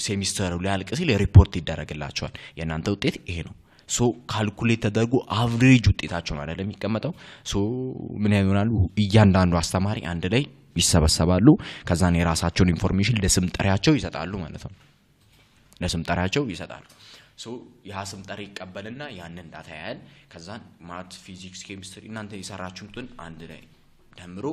semester ሩ ሊያልቅ ሲል ሪፖርት ይደረግላችኋል። የእናንተ ውጤት ይሄ ነው። So calculate ተደርጎ average ውጤታቸው ነው አይደለም የሚቀመጠው። So ምን ይሆናሉ? እያንዳንዱ አስተማሪ አንድ ላይ ይሰበሰባሉ። ከዛን የራሳቸውን information ለስም ጠሪያቸው ይሰጣሉ ማለት ነው። ለስም ጠሪያቸው ይሰጣሉ። So ያ ስም ጠሪ ይቀበልና ያንን data ያያል። ከዛን math፣ physics፣ chemistry እናንተ የሰራችሁትን አንድ ላይ ደምሮ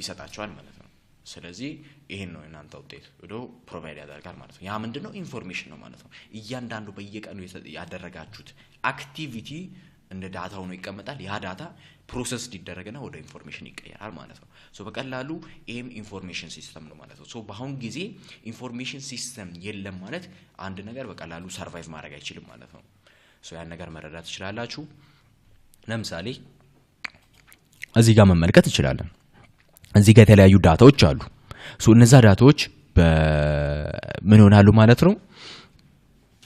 ይሰጣችኋል ማለት ነው። ስለዚህ ይሄን ነው የእናንተ ውጤት ብሎ provide ያደርጋል ማለት ነው። ያ ምንድን ነው? Information ነው ማለት ነው። እያንዳንዱ በየቀኑ ያደረጋችሁት activity እንደ data ሆኖ ይቀመጣል። ያ data process ይደረግና ወደ information ይቀየራል ማለት ነው። So በቀላሉ ይሄም information system ነው ማለት ነው። So በአሁን ጊዜ information system የለም ማለት አንድ ነገር በቀላሉ survive ማድረግ አይችልም ማለት ነው። So ያን ነገር መረዳት ትችላላችሁ። ለምሳሌ እዚህ ጋር መመልከት እንችላለን። እዚህ ጋር የተለያዩ data ዎች አሉ። So እነዛ data ዎች ምን ይሆናሉ ማለት ነው?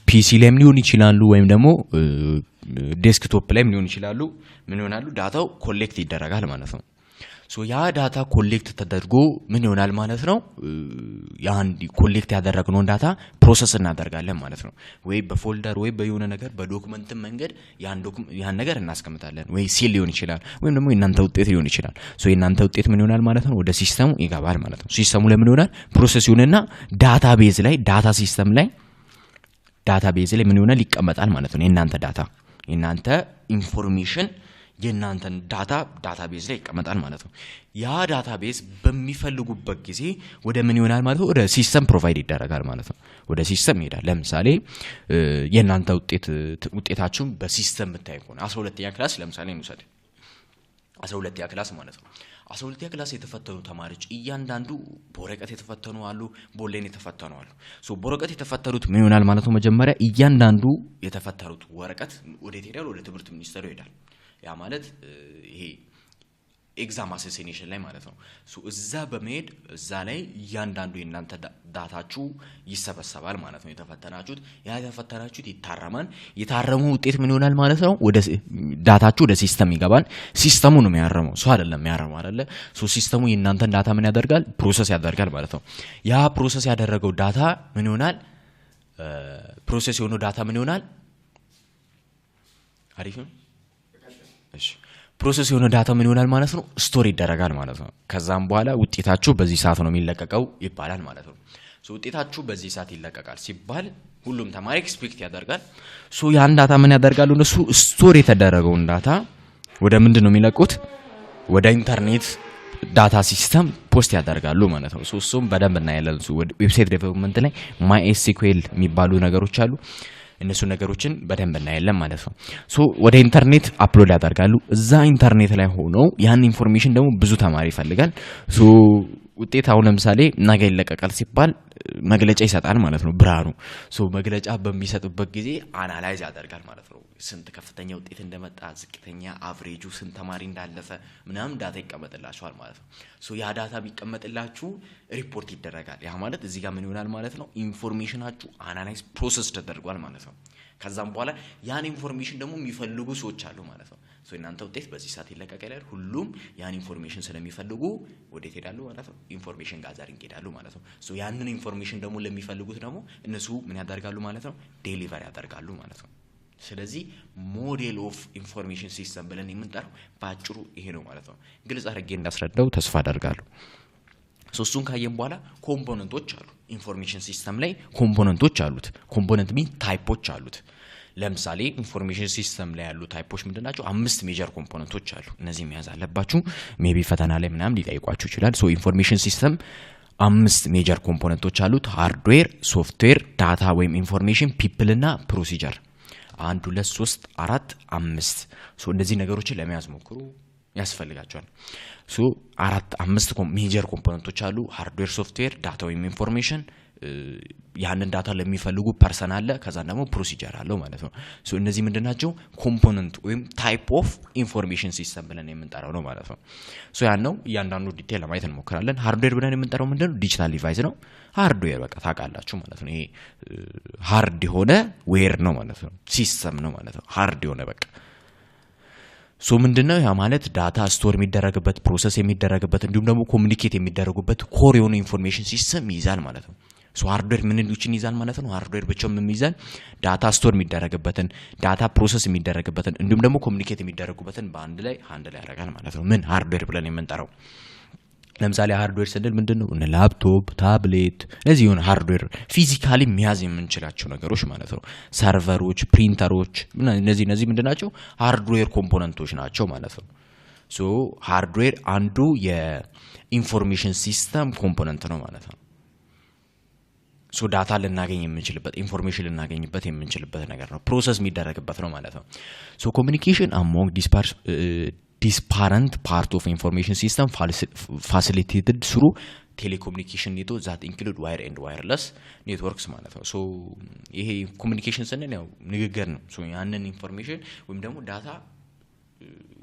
PC ላይም ሊሆን ይችላሉ ወይም ደግሞ desktop ላይም ሊሆን ይችላሉ። ምን ይሆናሉ? Data ው collect ይደረጋል ማለት ነው። So ያ data collect ተደርጎ ምን ይሆናል ማለት ነው? ያን collect ያደረግነውን data process እናደርጋለን ማለት ነው። ወይ በ folder ወይ በየሆነ ነገር በ document መንገድ ያን ነገር እናስቀምጣለን። ወይ sale ሊሆን ይችላል ወይም ደግሞ የእናንተ ውጤት ሊሆን ይችላል። So የእናንተ ውጤት ምን ይሆናል ማለት ነው? ወደ system ኡ ይገባል ማለት ነው። System ኡ ላይ ምን ይሆናል? Process ይሆንና database ላይ፣ data system ላይ፣ database ላይ ምን ይሆናል? ይቀመጣል ማለት ነው። የእናንተ data፣ የእናንተ information፣ የእናንተን data database ላይ ይቀመጣል ማለት ነው። ያ database በሚፈልጉበት ጊዜ ወደ ምን ይሆናል ማለት ነው? ወደ system provide ይደረጋል ማለት ነው። ወደ system ይሄዳል። ለምሳሌ የእናንተ ውጤታችሁን በ system የምታይ ከሆነ 12ኛ class ለምሳሌ እንውሰድ። 12ኛ class ማለት ነው። 12ኛ class የተፈተኑ ተማሪዎች እያንዳንዱ በወረቀት የተፈተኑ አሉ፣ በኦንላይን የተፈተኑ አሉ። So በወረቀት የተፈተኑት ምን ይሆናል ማለት ነው? መጀመሪያ እያንዳንዱ የተፈተኑት ወረቀት ወዴት ይሄዳል? ወደ ትምህርት ሚኒስቴሩ ይሄዳል። ያ ማለት ይሄ Exam association ላይ ማለት ነው። So እዛ በመሄድ እዛ ላይ እያንዳንዱ የእናንተ data ችሁ ይሰበሰባል ማለት ነው። የተፈተናችሁት፣ ያ የተፈተናችሁት ይታረማል። የታረመው ውጤት ምን ይሆናል ማለት ነው? ወደ data ችሁ ወደ system ይገባል። System ኡ ነው የሚያረመው፣ ሰው አይደለም የሚያረመው አይደለ? So system ኡ የእናንተን data ምን ያደርጋል? Process ያደርጋል ማለት ነው። ያ process ያደረገው data ምን ይሆናል? Process የሆነው data ምን ይሆናል? አሪፍ ነው። እሺ፣ process የሆነ data ምን ይሆናል ማለት ነው? Store ይደረጋል ማለት ነው። ከዛም በኋላ ውጤታችሁ በዚህ ሰዓት ነው የሚለቀቀው ይባላል ማለት ነው። So ውጤታችሁ በዚህ ሰዓት ይለቀቃል ሲባል ሁሉም ተማሪ expect ያደርጋል። So ያን data ምን ያደርጋሉ እነሱ? Store የተደረገውን data ወደ ምንድን ነው የሚለቁት? ወደ ኢንተርኔት data system post ያደርጋሉ ማለት ነው። So እሱም በደንብ እናያለን። Website development ላይ MySQL የሚባሉ ነገሮች አሉ። እነሱ ነገሮችን በደንብ እናያለን ማለት ነው። So ወደ ኢንተርኔት upload ያደርጋሉ። እዛ ኢንተርኔት ላይ ሆነው ያን information ደግሞ ብዙ ተማሪ ይፈልጋል። So ውጤት አሁን ለምሳሌ ነገ ይለቀቃል ሲባል መግለጫ ይሰጣል ማለት ነው ብርሃኑ። So መግለጫ በሚሰጥበት ጊዜ analyze ያደርጋል ማለት ነው። ስንት ከፍተኛ ውጤት እንደመጣ፣ ዝቅተኛ፣ average ኡ ስንት ተማሪ እንዳለፈ ምናምን data ይቀመጥላችኋል ማለት ነው። So ያ data ቢቀመጥላችሁ ሪፖርት ይደረጋል። ያ ማለት እዚህ ጋር ምን ይሆናል ማለት ነው? Information ኣችሁ analyze process ተደርጓል ማለት ነው። ከዛም በኋላ ያን information ደግሞ የሚፈልጉ ሰዎች አሉ ማለት ነው። So የእናንተ ውጤት በዚህ ሰዓት ይለቀቃል ይላል። ሁሉም ያን information ስለሚፈልጉ ወዴት ሄዳሉ ማለት ነው? Information gathering ይሄዳሉ ማለት ነው። So ያንን information ደግሞ ለሚፈልጉት ደግሞ እነሱ ምን ያደርጋሉ ማለት ነው? Deliver ያደርጋሉ ማለት ነው። ስለዚህ model of information system ብለን የምንጠራው በአጭሩ ይሄ ነው ማለት ነው። ግልጽ አድርጌ እንዳስረዳው ተስፋ አደርጋለሁ። So እሱን ካየን በኋላ component ኦች አሉ። Information system ላይ component ኦች አሉት። Component mean type ኦች አሉት። ለምሳሌ information system ላይ ያሉ type ኦች ምንድን ናቸው? አምስት major component ኦች አሉ። እነዚህ መያዝ አለባችሁ። Maybe ፈተና ላይ ምናምን ሊጠይቋችሁ ይችላል። So information system አምስት major component ኦች አሉት። Hardware፣ software፣ data ወይም information፣ people እና procedure። አንድ፣ ሁለት፣ ሶስት፣ አራት፣ አምስት። So እነዚህ ነገሮችን ለመያዝ ሞክሩ፣ ያስፈልጋችኋል። So አራት አምስት major component ኦች አሉ። Hardware፣ software፣ data ወይም information፣ ያንን data ለሚፈልጉ person አለ፣ ከዛ ደግሞ procedure አለው ማለት ነው። So እነዚህ ምንድን ናቸው? Component ወይም type of information system ብለን የምንጠራው ነው ማለት ነው። So ያን ነው፣ እያንዳንዱ detail ለማየት እንሞክራለን። Hardware ብለን የምንጠራው ምንድን ነው? Digital device ነው። Hardware በቃ ታውቃላችሁ ማለት ነው። ይሄ hard የሆነ ware ነው ማለት ነው። System ነው ማለት ነው። Hard የሆነ በቃ። So ምንድነው ያ ማለት? Data store የሚደረግበት፣ process የሚደረግበት፣ እንዲሁም ደግሞ communicate የሚደረጉበት core የሆነ information system ይይዛል ማለት ነው። So hardware ምንሎችን ይይዛል ማለት ነው? Hardware ብቻው ምን ይይዛል? Data store የሚደረግበትን፣ data process የሚደረግበትን፣ እንዲሁም ደግሞ communicate የሚደረጉበትን በአንድ ላይ handle ያደርጋል ማለት ነው። ምን hardware ብለን የምንጠራው፣ ለምሳሌ hardware ስንል ምንድን ነው? እነ laptop፣ tablet፣ እነዚህ የሆነ hardware physically መያዝ የምንችላቸው ነገሮች ማለት ነው። Server ኦች፣ printer ኦች፣ እነዚህ ምንድን ናቸው? Hardware component ኦች ናቸው ማለት ነው። So hardware አንዱ የ information system component ነው ማለት ነው። So data ልናገኝ የምንችልበት፣ information ልናገኝበት የምንችልበት ነገር ነው። Process የሚደረግበት ነው ማለት ነው። So communication among disparate part of information system facilitated through telecommunication network that include wire and wireless networks ማለት ነው። So ይሄ communication ስንል ያው ንግግር ነው። So ያንን information ወይም ደግሞ data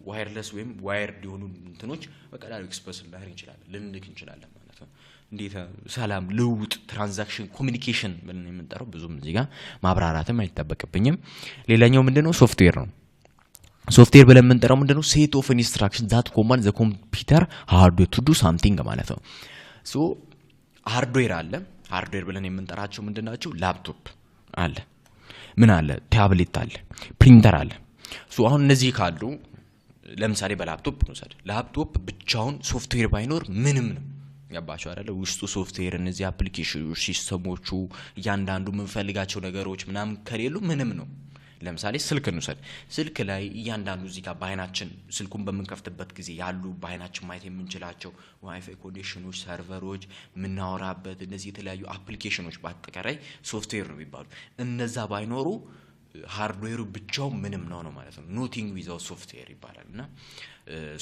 wireless ወይም wired የሆኑ እንትኖች በቀላሉ express ልናደርግ እንችላለን፣ ልንልክ እንችላለን ማለት ነው። እንዴት ሰላም ልውውጥ፣ transaction፣ communication ብለን የምንጠራው ብዙም እዚህ ጋር ማብራራትም አይጠበቅብኝም። ሌላኛው ምንድነው? ሶፍትዌር ነው። ሶፍትዌር ብለን የምንጠራው ምንድነው? Set of instruction that command the computer hardware to do something ማለት ነው። So hardware አለ። Hardware ብለን የምንጠራቸው ምንድን ናቸው? ላፕቶፕ አለ፣ ምን አለ፣ ታብሌት አለ፣ ፕሪንተር አለ። So አሁን እነዚህ ካሉ ለምሳሌ በላፕቶፕ እንውሰድ። ላፕቶፕ ብቻውን ሶፍትዌር ባይኖር ምንም ነው። ገባችሁ አይደለ? ውስጡ ሶፍትዌር፣ እነዚህ application ኖች፣ system ኦቹ፣ እያንዳንዱ የምንፈልጋቸው ነገሮች ምናምን ከሌሉ ምንም ነው። ለምሳሌ ስልክ እንውሰድ። ስልክ ላይ እያንዳንዱ እዚህ ጋር በአይናችን ስልኩን በምንከፍትበት ጊዜ ያሉ በአይናችን ማየት የምንችላቸው WiFi connection ኖች፣ server ኦች፣ የምናወራበት እነዚህ የተለያዩ application ኖች በአጠቃላይ ሶፍትዌር ነው የሚባሉ። እነዛ ባይኖሩ hardware ኡ ብቻው ምንም ነው ነው ማለት ነው። Nothing without software ይባላል። እና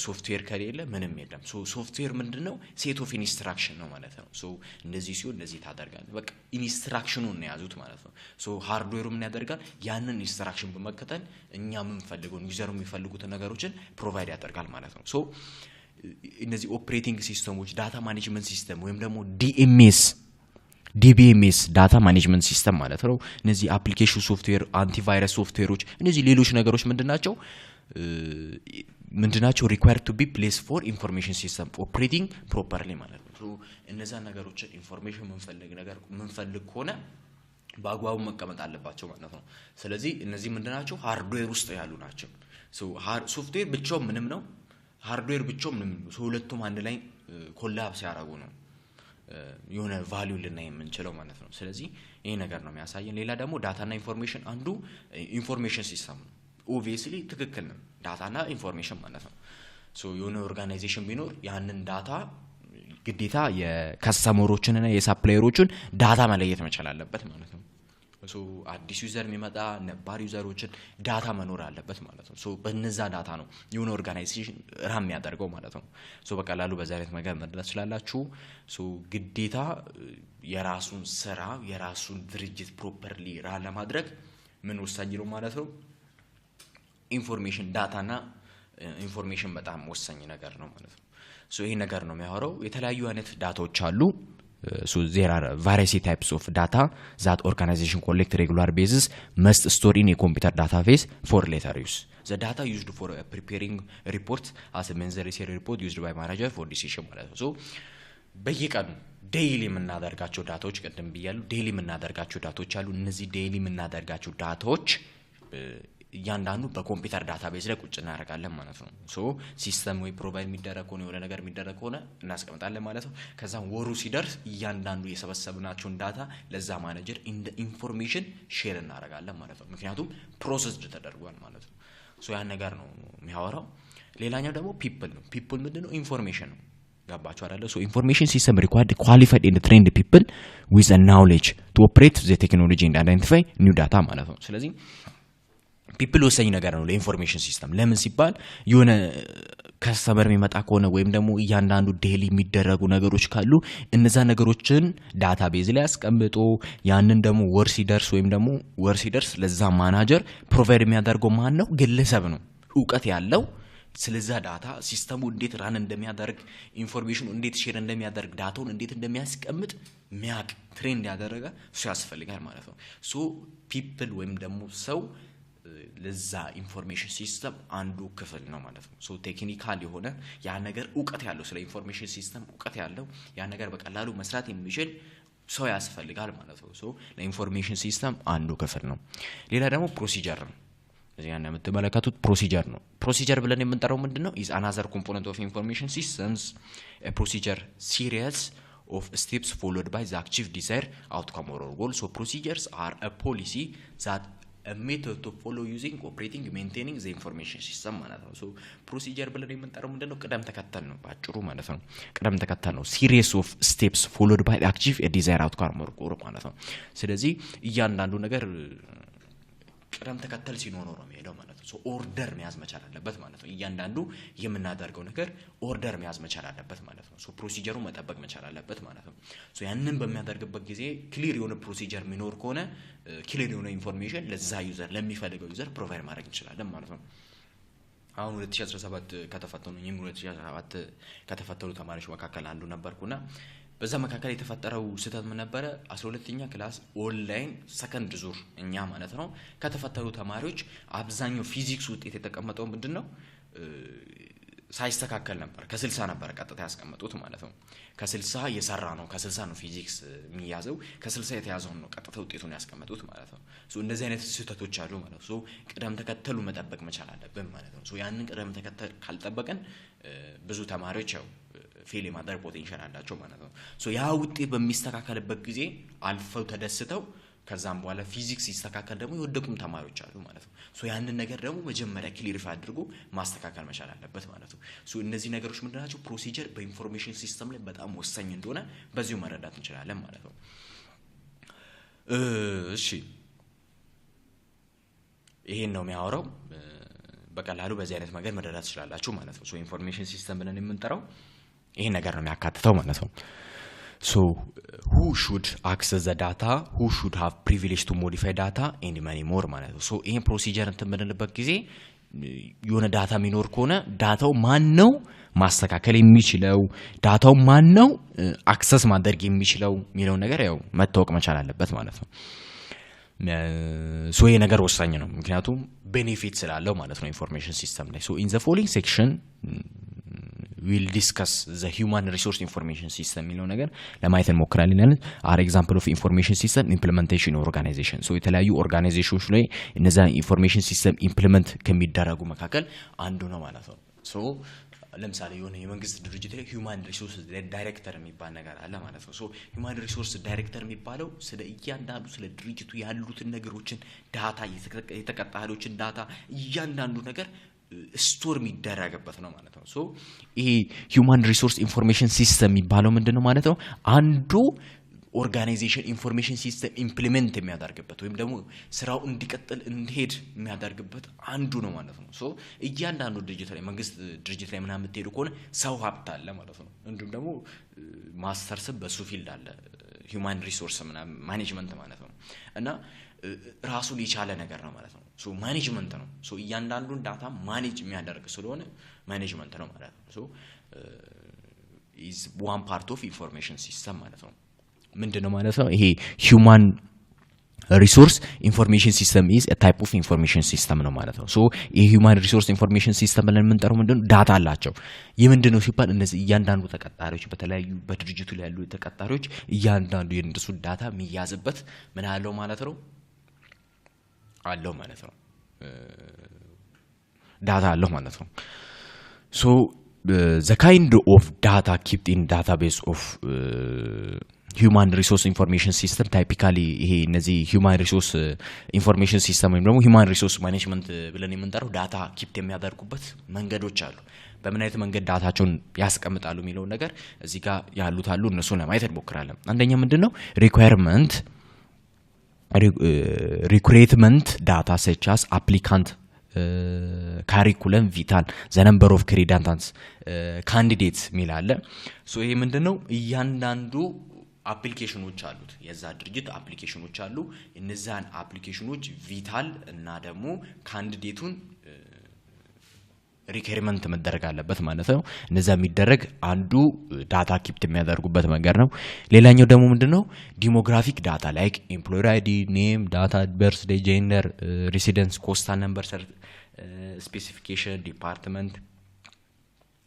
ሶፍትዌር ከሌለ ምንም የለም። ሶፍትዌር ምንድን ነው? Set of instruction ነው ማለት ነው። So እንደዚህ ሲሆን እንደዚህ ታደርጋለህ። በቃ instruction ኑን ነው የያዙት ማለት ነው። So hardware ኡ ምን ያደርጋል? ያንን instruction በመከተል እኛ የምንፈልገውን፣ user ኡ የሚፈልጉትን ነገሮችን provide ያደርጋል ማለት ነው። So እነዚህ operating system ኦች፣ data management system ወይም ደግሞ DMS፣ DBMS፣ data management system ማለት ነው። እነዚህ application software፣ antivirus software ኦች፣ እነዚህ ሌሎች ነገሮች ምንድን ናቸው? ምንድናቸው? Required to be place for information system operating properly ማለት ነው። እነዛ ነገሮችን information ምንፈልግ ነገር ምንፈልግ ከሆነ በአግባቡ መቀመጥ አለባቸው ማለት ነው። ስለዚህ እነዚህ ምንድናቸው? Hardware ውስጥ ያሉ ናቸው። ሶፍትዌር ብቻው ምንም ነው፣ hardware ብቻው ምንም ነው። ሁለቱም አንድ ላይ collab ሲያደርጉ ነው የሆነ value ልናይ የምንችለው ማለት ነው። ስለዚህ ይህ ነገር ነው የሚያሳየን። ሌላ ደግሞ data ና information አንዱ information system ነው። Obviously ትክክል ነው። Data ና information ማለት ነው። So የሆነ organization ቢኖር ያንን data ግዴታ የ customer ኦችንና የ supplier ኦችን data መለየት መቻል አለበት ማለት ነው። So አዲስ user የሚመጣ፣ ነባር user ኦችን data መኖር አለበት ማለት ነው። So በነዛ data ነው የሆነ organization run የሚያደርገው ማለት ነው። So በቀላሉ በዛ አይነት መንገድ መረዳት ትችላላችሁ። So ግዴታ የራሱን ስራ፣ የራሱን ድርጅት properly run ለማድረግ ምን ወሳኝ ነው ማለት ነው? Information፣ data ና information በጣም ወሳኝ ነገር ነው ማለት ነው። So ይሄ ነገር ነው የሚያወራው። የተለያዩ አይነት data ዎች አሉ። So there are various types of data that organization collect regular basis must store in a computer database for later use. The data used for preparing report as monthly sale report used by manager for decision ማለት ነው። So በየቀኑ daily የምናደርጋቸው data ዎች፣ ቅድም ብያለሁ፣ daily የምናደርጋቸው data ዎች አሉ። እነዚህ daily የምናደርጋቸው data ዎች እያንዳንዱ በ computer database ላይ ቁጭ እናደርጋለን ማለት ነው። So system ወይ provide የሚደረግ ከሆነ፣ የሆነ ነገር የሚደረግ ከሆነ እናስቀምጣለን ማለት ነው። ከዛም ወሩ ሲደርስ እያንዳንዱ የሰበሰብናቸውን data ለዛ ማኔጀር እንደ information share እናደርጋለን ማለት ነው። ምክንያቱም processed ተደርጓል ማለት ነው። So ያን ነገር ነው የሚያወራው። ሌላኛው ደግሞ people ነው። People ምንድን ነው? Information ነው። ገባችሁ አይደለ? So information system required qualified and trained people with knowledge to operate the technology and identify new data ማለት ነው። ስለዚህ people ወሳኝ ነገር ነው ለ information system። ለምን ሲባል የሆነ customer የሚመጣ ከሆነ ወይም ደግሞ እያንዳንዱ daily የሚደረጉ ነገሮች ካሉ እነዛ ነገሮችን database ላይ አስቀምጦ ያንን ደግሞ ወር ሲደርስ ወይም ደግሞ ወር ሲደርስ ለዛ manager provide የሚያደርገው ማን ነው? ግለሰብ ነው። እውቀት ያለው፣ ስለዛ data system ኡ እንዴት run እንደሚያደርግ፣ information ኑ እንዴት share እንደሚያደርግ፣ data ውን እንዴት እንደሚያስቀምጥ ሚያቅ፣ train ያደረገ እሱ ያስፈልጋል ማለት ነው። So people ወይም ደግሞ ሰው ለዛ information system አንዱ ክፍል ነው ማለት ነው። So technical የሆነ ያ ነገር እውቀት ያለው፣ ስለ information system እውቀት ያለው፣ ያ ነገር በቀላሉ መስራት የሚችል ሰው ያስፈልጋል ማለት ነው። So ለ information system አንዱ ክፍል ነው። ሌላ ደግሞ procedure ነው። እዚህ ጋር እንደምትመለከቱት procedure ነው። Procedure ብለን የምንጠራው ምንድን ነው? Is another component of information systems. Procedure series of steps followed by the achieve desired outcome or goal. So procedures are a policy that method to follow using, operating, maintaining the information system ማለት ነው። So procedure ብለን የምንጠራው ምንድን ነው? ቅደም ተከተል ነው በአጭሩ ማለት ነው። ቅደም ተከተል ነው። Series of steps followed by achieve desired outcome or goal ማለት ነው። ስለዚህ እያንዳንዱ ነገር ቅደም ተከተል ሲኖረው ነው የሚሄደው ማለት ነው። Order መያዝ መቻል አለበት ማለት ነው። እያንዳንዱ የምናደርገው ነገር order መያዝ መቻል አለበት ማለት ነው። Procedure ኡ መጠበቅ መቻል አለበት ማለት ነው። ያንን በሚያደርግበት ጊዜ clear የሆነ procedure የሚኖር ከሆነ clear የሆነ information ለዛ user፣ ለሚፈልገው user provide ማድረግ እንችላለን ማለት ነው። አሁን 2017 ከተፈተኑ፣ እኔም 2017 ከተፈተኑ ተማሪዎች መካከል አንዱ ነበርኩና በዛ መካከል የተፈጠረው ስህተት ምን ነበረ? 12ኛ class online second ዙር እኛ ማለት ነው ከተፈተኑ ተማሪዎች አብዛኛው ፊዚክስ ውጤት የተቀመጠው ምንድን ነው፣ ሳይስተካከል ነበር። ከ60 ነበረ ቀጥታ ያስቀመጡት ማለት ነው። ከ60 የሰራ ነው፣ ከ60 ነው ፊዚክስ የሚያዘው፣ ከ60 የተያዘውን ነው ቀጥታ ውጤቱን ያስቀመጡት ማለት ነው። እንደዚህ አይነት ስህተቶች አሉ ማለት ነው። ቅደም ተከተሉ መጠበቅ መቻል አለብን ማለት ነው። ያንን ቅደም ተከተል ካልጠበቅን ብዙ ተማሪዎች ያው fail የማድረግ potential አላቸው ማለት ነው። ያ ውጤት በሚስተካከልበት ጊዜ አልፈው ተደስተው ከዛም በኋላ ፊዚክስ ሲስተካከል ደግሞ የወደቁም ተማሪዎች አሉ ማለት ነው። So ያንን ነገር ደግሞ መጀመሪያ clarify አድርጎ ማስተካከል መቻል አለበት ማለት ነው። So እነዚህ ነገሮች ምንድን ናቸው? Procedure በ information system ላይ በጣም ወሳኝ እንደሆነ በዚሁ መረዳት እንችላለን ማለት ነው። እሺ፣ ይሄን ነው የሚያወራው። በቀላሉ በዚህ አይነት መንገድ መረዳት ትችላላችሁ ማለት ነው። So information system ብለን የምንጠራው ይሄን ነገር ነው የሚያካትተው ማለት ነው። So who should access the data, who should have privilege to modify data and many more ማለት ነው። So ይህን procedure እንትን የምንልበት ጊዜ የሆነ data የሚኖር ከሆነ data ው ማን ነው ማስተካከል የሚችለው፣ data ው ማን ነው access ማድረግ የሚችለው የሚለውን ነገር ያው መታወቅ መቻል አለበት ማለት ነው። So ይሄ ነገር ወሳኝ ነው፣ ምክንያቱም benefit ስላለው ማለት ነው information system ላይ። So in the following section we'll discuss the human resource information system የሚለው ነገር ለማየት እንሞክራለን ይላል። Are example of information system implementation organization። So የተለያዩ organization ኖች ላይ እነዛ information system implement ከሚደረጉ መካከል አንዱ ነው ማለት ነው። So ለምሳሌ የሆነ የመንግስት ድርጅት ላይ human resource director የሚባል ነገር አለ ማለት ነው። So human resource director የሚባለው ስለ እያንዳንዱ ስለ ድርጅቱ ያሉትን ነገሮችን data፣ የተቀጣሪዎችን data፣ እያንዳንዱ ነገር store የሚደረግበት ነው ማለት ነው። So ይሄ human resource information system የሚባለው ምንድን ነው ማለት ነው? አንዱ organization information system implement የሚያደርግበት ወይም ደግሞ ስራው እንዲቀጥል እንዲሄድ የሚያደርግበት አንዱ ነው ማለት ነው። So እያንዳንዱ ድርጅት ላይ፣ መንግስት ድርጅት ላይ ምናምን የምትሄዱ ከሆነ ሰው ሀብት አለ ማለት ነው። እንዲሁም ደግሞ ማስተርስ በሱ field አለ፣ human resource ምናምን management ማለት ነው። እና ራሱን የቻለ ነገር ነው ማለት ነው። So management ነው። So እያንዳንዱን data manage የሚያደርግ ስለሆነ management ነው ማለት ነው። So is one part of information system ማለት ነው። ምንድን ነው ማለት ነው? ይሄ human resource information system is type of information system ነው ማለት ነው። So ይሄ human resource information system ብለን የምንጠራው ምንድን ነው? Data አላቸው። ይህ ምንድን ነው ሲባል እነዚህ እያንዳንዱ ተቀጣሪዎች፣ በተለያዩ በድርጅቱ ላይ ያሉ ተቀጣሪዎች እያንዳንዱ የእነሱ data የሚያዝበት ምን አለው ማለት ነው፣ አለው ማለት ነው። Data አለው ማለት ነው። So the kind of data kept in database of human resource information system typically ይሄ እነዚህ human resource information system ወይም ደግሞ human resource management ብለን የምንጠራው data kept የሚያደርጉበት መንገዶች አሉ። በምን አይነት መንገድ data ቸውን ያስቀምጣሉ የሚለውን ነገር እዚህ ጋር ያሉት አሉ። እነሱን ለማየት እንሞክራለን። አንደኛ ምንድን ነው? Requirement recruitment data such as applicant curriculum vitae, the number of credentials candidates የሚል አለ። So ይሄ ምንድን ነው? እያንዳንዱ application ኖች አሉት፣ የዛ ድርጅት application ኖች አሉ። እነዛን application ኖች vitae እና ደግሞ candidate ኡን requirement መደረግ አለበት ማለት ነው። እነዛ የሚደረግ አንዱ data kept የሚያደርጉበት መንገድ ነው። ሌላኛው ደግሞ ምንድን ነው? Demographic data like employee ID, name, date of birth, gender, residence, postal number, specification, department፣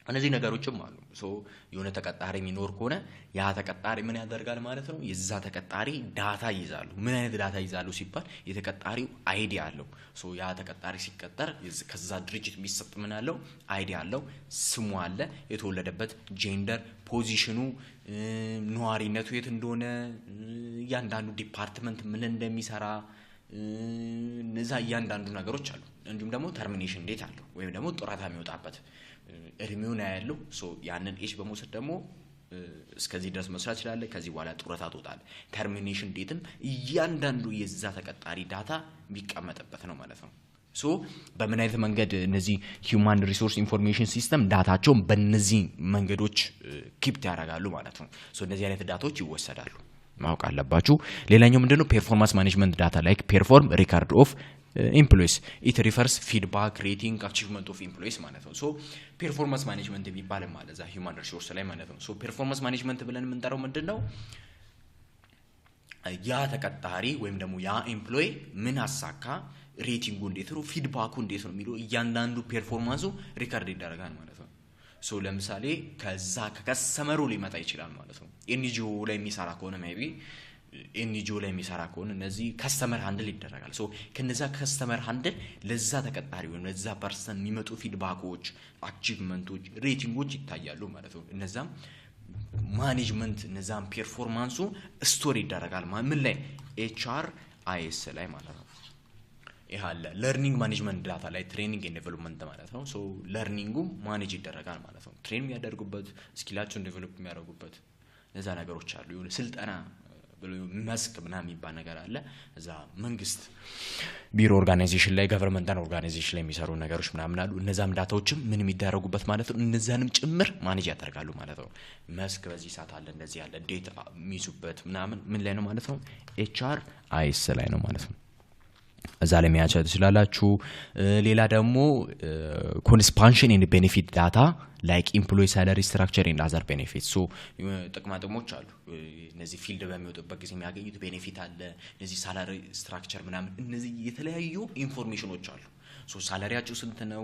እነዚህ ነገሮችም አሉ። So የሆነ ተቀጣሪ የሚኖር ከሆነ ያ ተቀጣሪ ምን ያደርጋል ማለት ነው? የዛ ተቀጣሪ data ይይዛሉ። ምን አይነት data ይይዛሉ ሲባል የተቀጣሪው ID አለው። So ያ ተቀጣሪ ሲቀጠር ከዛ ድርጅት የሚሰጥ ምን አለው? ID አለው፣ ስሙ አለ፣ የተወለደበት፣ gender፣ position ኑ፣ ነዋሪነቱ የት እንደሆነ፣ እያንዳንዱ department ምን እንደሚሰራ፣ እነዛ እያንዳንዱ ነገሮች አሉ። እንዲሁም ደግሞ termination date አለው ወይም ደግሞ ጡረታ የሚወጣበት እድሜውን ያያለው። So ያንን age በመውሰድ ደግሞ እስከዚህ ድረስ መስራት ይችላለ፣ ከዚህ በኋላ ጡረታ ትወጣለህ። Termination date ም እያንዳንዱ የዛ ተቀጣሪ data የሚቀመጥበት ነው ማለት ነው። So በምን አይነት መንገድ እነዚህ human resource information system data ቸውን በእነዚህ መንገዶች kept ያደርጋሉ ማለት ነው። So እነዚህ አይነት data ዎች ይወሰዳሉ፣ ማወቅ አለባችሁ። ሌላኛው ምንድነው? Performance management data like perform record of employees. It refers feedback, rating, achievement of employees ማለት ነው። So performance management የሚባል ማለት እዛ human resource ላይ ማለት ነው። So performance management ብለን የምንጠራው ምንድን ነው? ያ ተቀጣሪ ወይም ደግሞ ያ employee ምን አሳካ፣ rating ኡ እንዴት ነው፣ feedback ኡ እንዴት ነው የሚለው እያንዳንዱ performance ኡ record ይደረጋል ማለት ነው። So ለምሳሌ ከዛ ከ customer ኡ ሊመጣ ይችላል ማለት ነው። NGO ላይ የሚሰራ ከሆነ፣ maybe NGO ላይ የሚሰራ ከሆነ እነዚህ customer handle ይደረጋል። So ከነዛ customer handle ለዛ ተቀጣሪ ወይም ለዛ person የሚመጡ feedback ኦች፣ achievement ኦች፣ rating ኦች ይታያሉ ማለት ነው። እነዛም management እነዛም performance ኡ store ይደረጋል ምን ላይ? HRIS ላይ ማለት ነው። ይህ አለ። Learning management data ላይ training and development ማለት ነው። So learning ኡ manage ይደረጋል ማለት ነው። Train የሚያደርጉበት፣ skill ኣቸውን develop የሚያደርጉበት እነዛ ነገሮች አሉ። የሆነ ስልጠና ብሎ መስክ ምናምን የሚባል ነገር አለ። እዛ መንግስት ቢሮ organization ላይ፣ governmental organization ላይ የሚሰሩ ነገሮች ምናምን አሉ። እነዛም data ዎችም ምን የሚደረጉበት ማለት ነው። እነዛንም ጭምር manage ያደርጋሉ ማለት ነው። መስክ በዚህ ሰዓት አለ፣ እንደዚህ ያለ date የሚይዙበት ምናምን ምን ላይ ነው ማለት ነው? HRIS ላይ ነው ማለት ነው። እዛ ላይ መያዝ ትችላላችሁ። ሌላ ደግሞ compensation and benefit data like employee salary structure and other benefit። So ጥቅማ ጥቅሞች አሉ። እነዚህ field በሚወጡበት ጊዜ የሚያገኙት benefit አለ። እነዚህ salary structure ምናምን፣ እነዚህ የተለያዩ information ኖች አሉ። So salary ያቸው ስንት ነው፣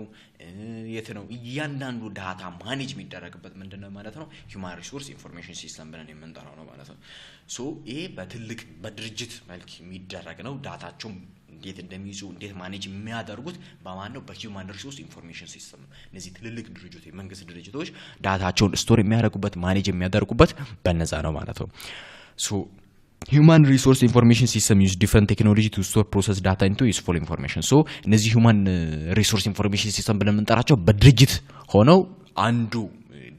የት ነው፣ እያንዳንዱ data manage የሚደረግበት ምንድን ነው ማለት ነው? Human resource information system ብለን የምንጠራው ነው ማለት ነው። So ይሄ በትልቅ በድርጅት መልክ የሚደረግ ነው። Data ቸውም እንዴት እንደሚይዙ፣ እንዴት manage የሚያደርጉት በማን ነው? በ human resource information system ነው። እነዚህ ትልልቅ ድርጅቶች፣ የመንግስት ድርጅቶች data ቸውን store የሚያደርጉበት፣ manage የሚያደርጉበት በነዛ ነው ማለት ነው። So human resource information system use different technology to store, process data into useful information። So እነዚህ human resource information system ብለን የምንጠራቸው በድርጅት ሆነው አንዱ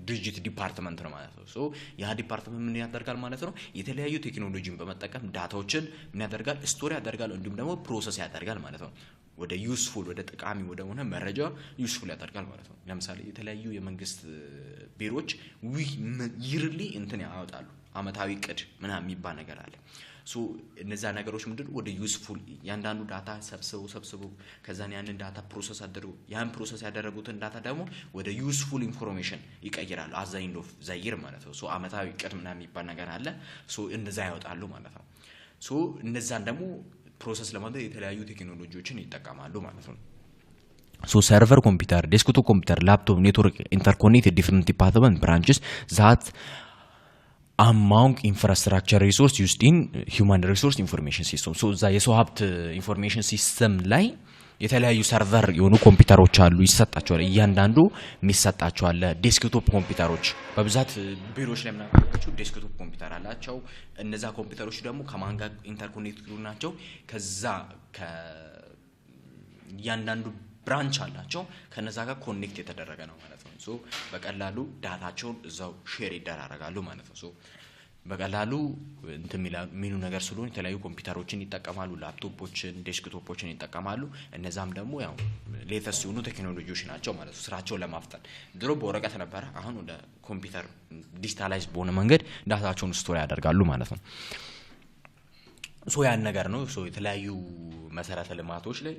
ድርጅት department ነው ማለት ነው። So ያ department ምን ያደርጋል ማለት ነው? የተለያዩ ቴክኖሎጂን በመጠቀም data ዎችን ምን ያደርጋል? Store ያደርጋል፣ እንዲሁም ደግሞ process ያደርጋል ማለት ነው። ወደ useful፣ ወደ ጠቃሚ ወደ ሆነ መረጃ useful ያደርጋል ማለት ነው። ለምሳሌ የተለያዩ የመንግስት ቢሮዎች yearly እንትን ያወጣሉ፣ አመታዊ እቅድ ምናምን የሚባል ነገር አለ። So እነዛ ነገሮች ምንድን ወደ useful እያንዳንዱ data ሰብስበው ሰብስበው ከዛን ያንን data process አድርገው ያን process ያደረጉትን data ደግሞ ወደ useful information ይቀይራሉ። At the end of the year ማለት ነው። So አመታዊ እቅድ ምናምን የሚባል ነገር አለ። So እንደዛ ያወጣሉ ማለት ነው። So እነዛን ደግሞ process ለማድረግ የተለያዩ ቴክኖሎጂዎችን ይጠቀማሉ ማለት ነው። So server computer፣ desktop computer፣ laptop፣ network interconnect different department branches that among infrastructure resource used in human resource information system። So እዛ የሰው ሀብት information system ላይ የተለያዩ server የሆኑ ኮምፒውተሮች አሉ፣ ይሰጣቸዋል። እያንዳንዱ የሚሰጣቸው አለ። Desktop ኮምፒውተሮች በብዛት ቢሮዎች ላይ ምናምን desktop ኮምፒውተር አላቸው። እነዛ ኮምፒውተሮች ደግሞ ከማን ጋር interconnected ናቸው? ከዛ እያንዳንዱ branch አላቸው፣ ከነዛ ጋር connect የተደረገ ነው ማለት ነው። So በቀላሉ data ቸውን እዛው share ይደራረጋሉ ማለት ነው። So በቀላሉ እንትን የሚሉ ነገር ስለሆኑ የተለያዩ ኮምፒውተሮችን ይጠቀማሉ፣ ላፕቶፖችን፣ desktop ኦችን ይጠቀማሉ። እነዛም ደግሞ ያው latest የሆኑ ቴክኖሎጂዎች ናቸው ማለት ነው። ስራቸውን ለማፍጠን ድሮ በወረቀት ነበረ፣ አሁን ወደ ኮምፒውተር digitalize በሆነ መንገድ data ቸውን store ያደርጋሉ ማለት ነው። So ያን ነገር ነው። So የተለያዩ መሰረተ ልማቶች ላይ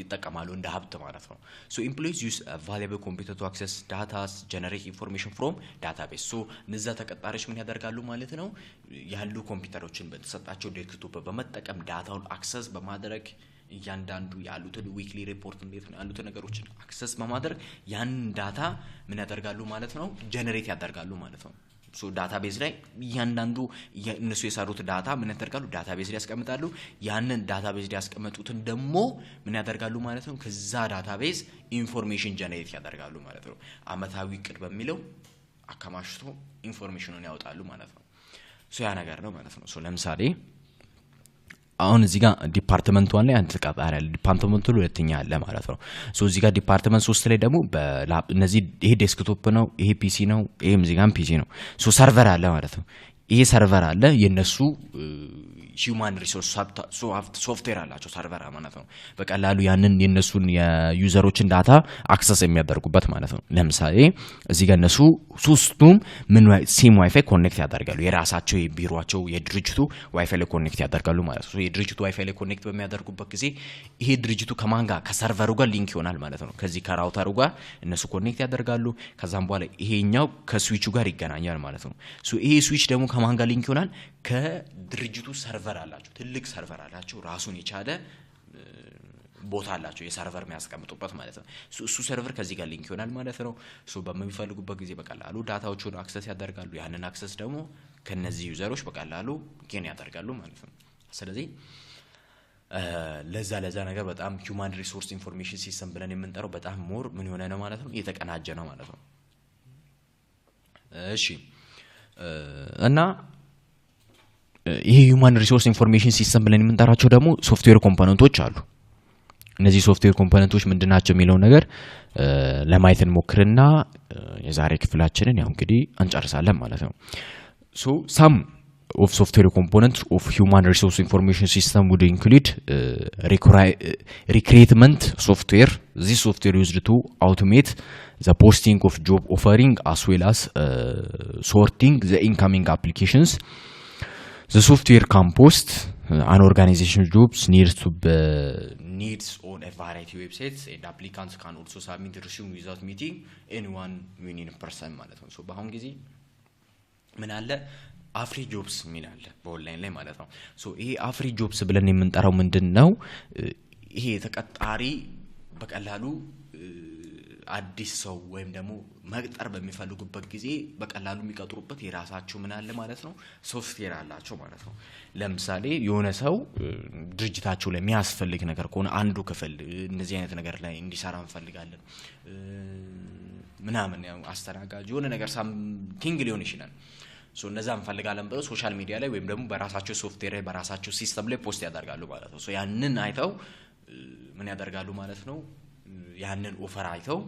ይጠቀማሉ እንደ ሀብት ማለት ነው። So employees use available computer to access datas, generate information from database። So እነዛ ተቀጣሪዎች ምን ያደርጋሉ ማለት ነው? ያሉ ኮምፒውተሮችን በተሰጣቸው desktop በመጠቀም data ውን access በማድረግ፣ እያንዳንዱ ያሉትን weekly report እንዴት ነው ያሉትን ነገሮችን access በማድረግ ያንን data ምን ያደርጋሉ ማለት ነው? Generate ያደርጋሉ ማለት ነው። So database ላይ እያንዳንዱ እነሱ የሰሩት data ምን ያደርጋሉ? Database ላይ ያስቀምጣሉ። ያንን database ላይ ያስቀመጡትን ደግሞ ምን ያደርጋሉ ማለት ነው? ከዛ database information generate ያደርጋሉ ማለት ነው። አመታዊ እቅድ በሚለው አከማችቶ information ኑን ያወጣሉ ማለት ነው። So ያ ነገር ነው ማለት ነው። So ለምሳሌ አሁን እዚህ ጋር department one ላይ አንድ ተቀጣሪ አለ፣ department ኡ ሁለተኛ አለ ማለት ነው። So እዚህ ጋር department ሶስት ላይ ደግሞ እነዚህ ይሄ desktop ነው፣ ይሄ PC ነው፣ ይሄም እዚህ ጋርም PC ነው። So server አለ ማለት ነው። ይሄ server አለ፣ የነሱ human resource software አላቸው server ማለት ነው። በቀላሉ ያንን የነሱን የ user ኦችን data access የሚያደርጉበት ማለት ነው። ለምሳሌ እዚህ ጋር እነሱ ሶስቱም ምን same WiFi connect ያደርጋሉ። የራሳቸው የቢሮቸው የድርጅቱ ዋይፋይ ላይ connect ያደርጋሉ ማለት ነው። የድርጅቱ ዋይፋይ ላይ connect በሚያደርጉበት ጊዜ ይሄ ድርጅቱ ከማን ጋር? ከ server ኡ ጋር link ይሆናል ማለት ነው። ከዚህ ከ router ኡ ጋር እነሱ connect ያደርጋሉ። ከዛም በኋላ ይሄኛው ከስዊቹ ጋር ይገናኛል ማለት ነው። ይሄ switch ደግሞ ከማን ጋር link ይሆናል? ከድርጅቱ server አላቸው፣ ትልቅ server አላቸው፣ ራሱን የቻለ ቦታ አላቸው የ server የሚያስቀምጡበት ማለት ነው። እሱ server ከዚህ ጋር link ይሆናል ማለት ነው። So በሚፈልጉበት ጊዜ በቀላሉ data ዎቹን access ያደርጋሉ። ያንን access ደግሞ ከነዚህ user ኦች በቀላሉ gain ያደርጋሉ ማለት ነው። ስለዚህ ለዛ ነገር በጣም human resource information system ብለን የምንጠራው በጣም more ምን የሆነ ነው ማለት ነው፣ የተቀናጀ ነው ማለት ነው። እሺ፣ እና ይሄ human resource information system ብለን የምንጠራቸው ደግሞ software component ኦች አሉ። እነዚህ software component ኦች ምንድን ናቸው የሚለውን ነገር ለማየት እንሞክርና የዛሬ ክፍላችንን ያው እንግዲህ እንጨርሳለን ማለት ነው። So some of software component of human resource information system would include recruitment software። This software used to automate the posting of job offering as well as sorting the incoming applications። The software can post An organization jobs needs to needs on a variety websites and applicants can also submit resume without meeting anyone in person ማለት ነው። So በአሁን ጊዜ ምን አለ? AfriJobs የሚል አለ በኦንላይን ላይ ማለት ነው። So ይሄ AfriJobs ብለን የምንጠራው ምንድን ነው? ይሄ ተቀጣሪ በቀላሉ አዲስ ሰው ወይም ደግሞ መቅጠር በሚፈልጉበት ጊዜ በቀላሉ የሚቀጥሩበት የራሳቸው ምን አለ ማለት ነው፣ ሶፍትዌር አላቸው ማለት ነው። ለምሳሌ የሆነ ሰው ድርጅታቸው ላይ የሚያስፈልግ ነገር ከሆነ፣ አንዱ ክፍል እንደዚህ አይነት ነገር ላይ እንዲሰራ እንፈልጋለን ምናምን፣ ያው አስተናጋጅ የሆነ ነገር something ሊሆን ይችላል። So እነዛ እንፈልጋለን ብለው social media ላይ ወይም ደግሞ በራሳቸው ሶፍትዌር ላይ፣ በራሳቸው system ላይ post ያደርጋሉ ማለት ነው። So ያንን አይተው ምን ያደርጋሉ ማለት ነው? ያንን offer አይተው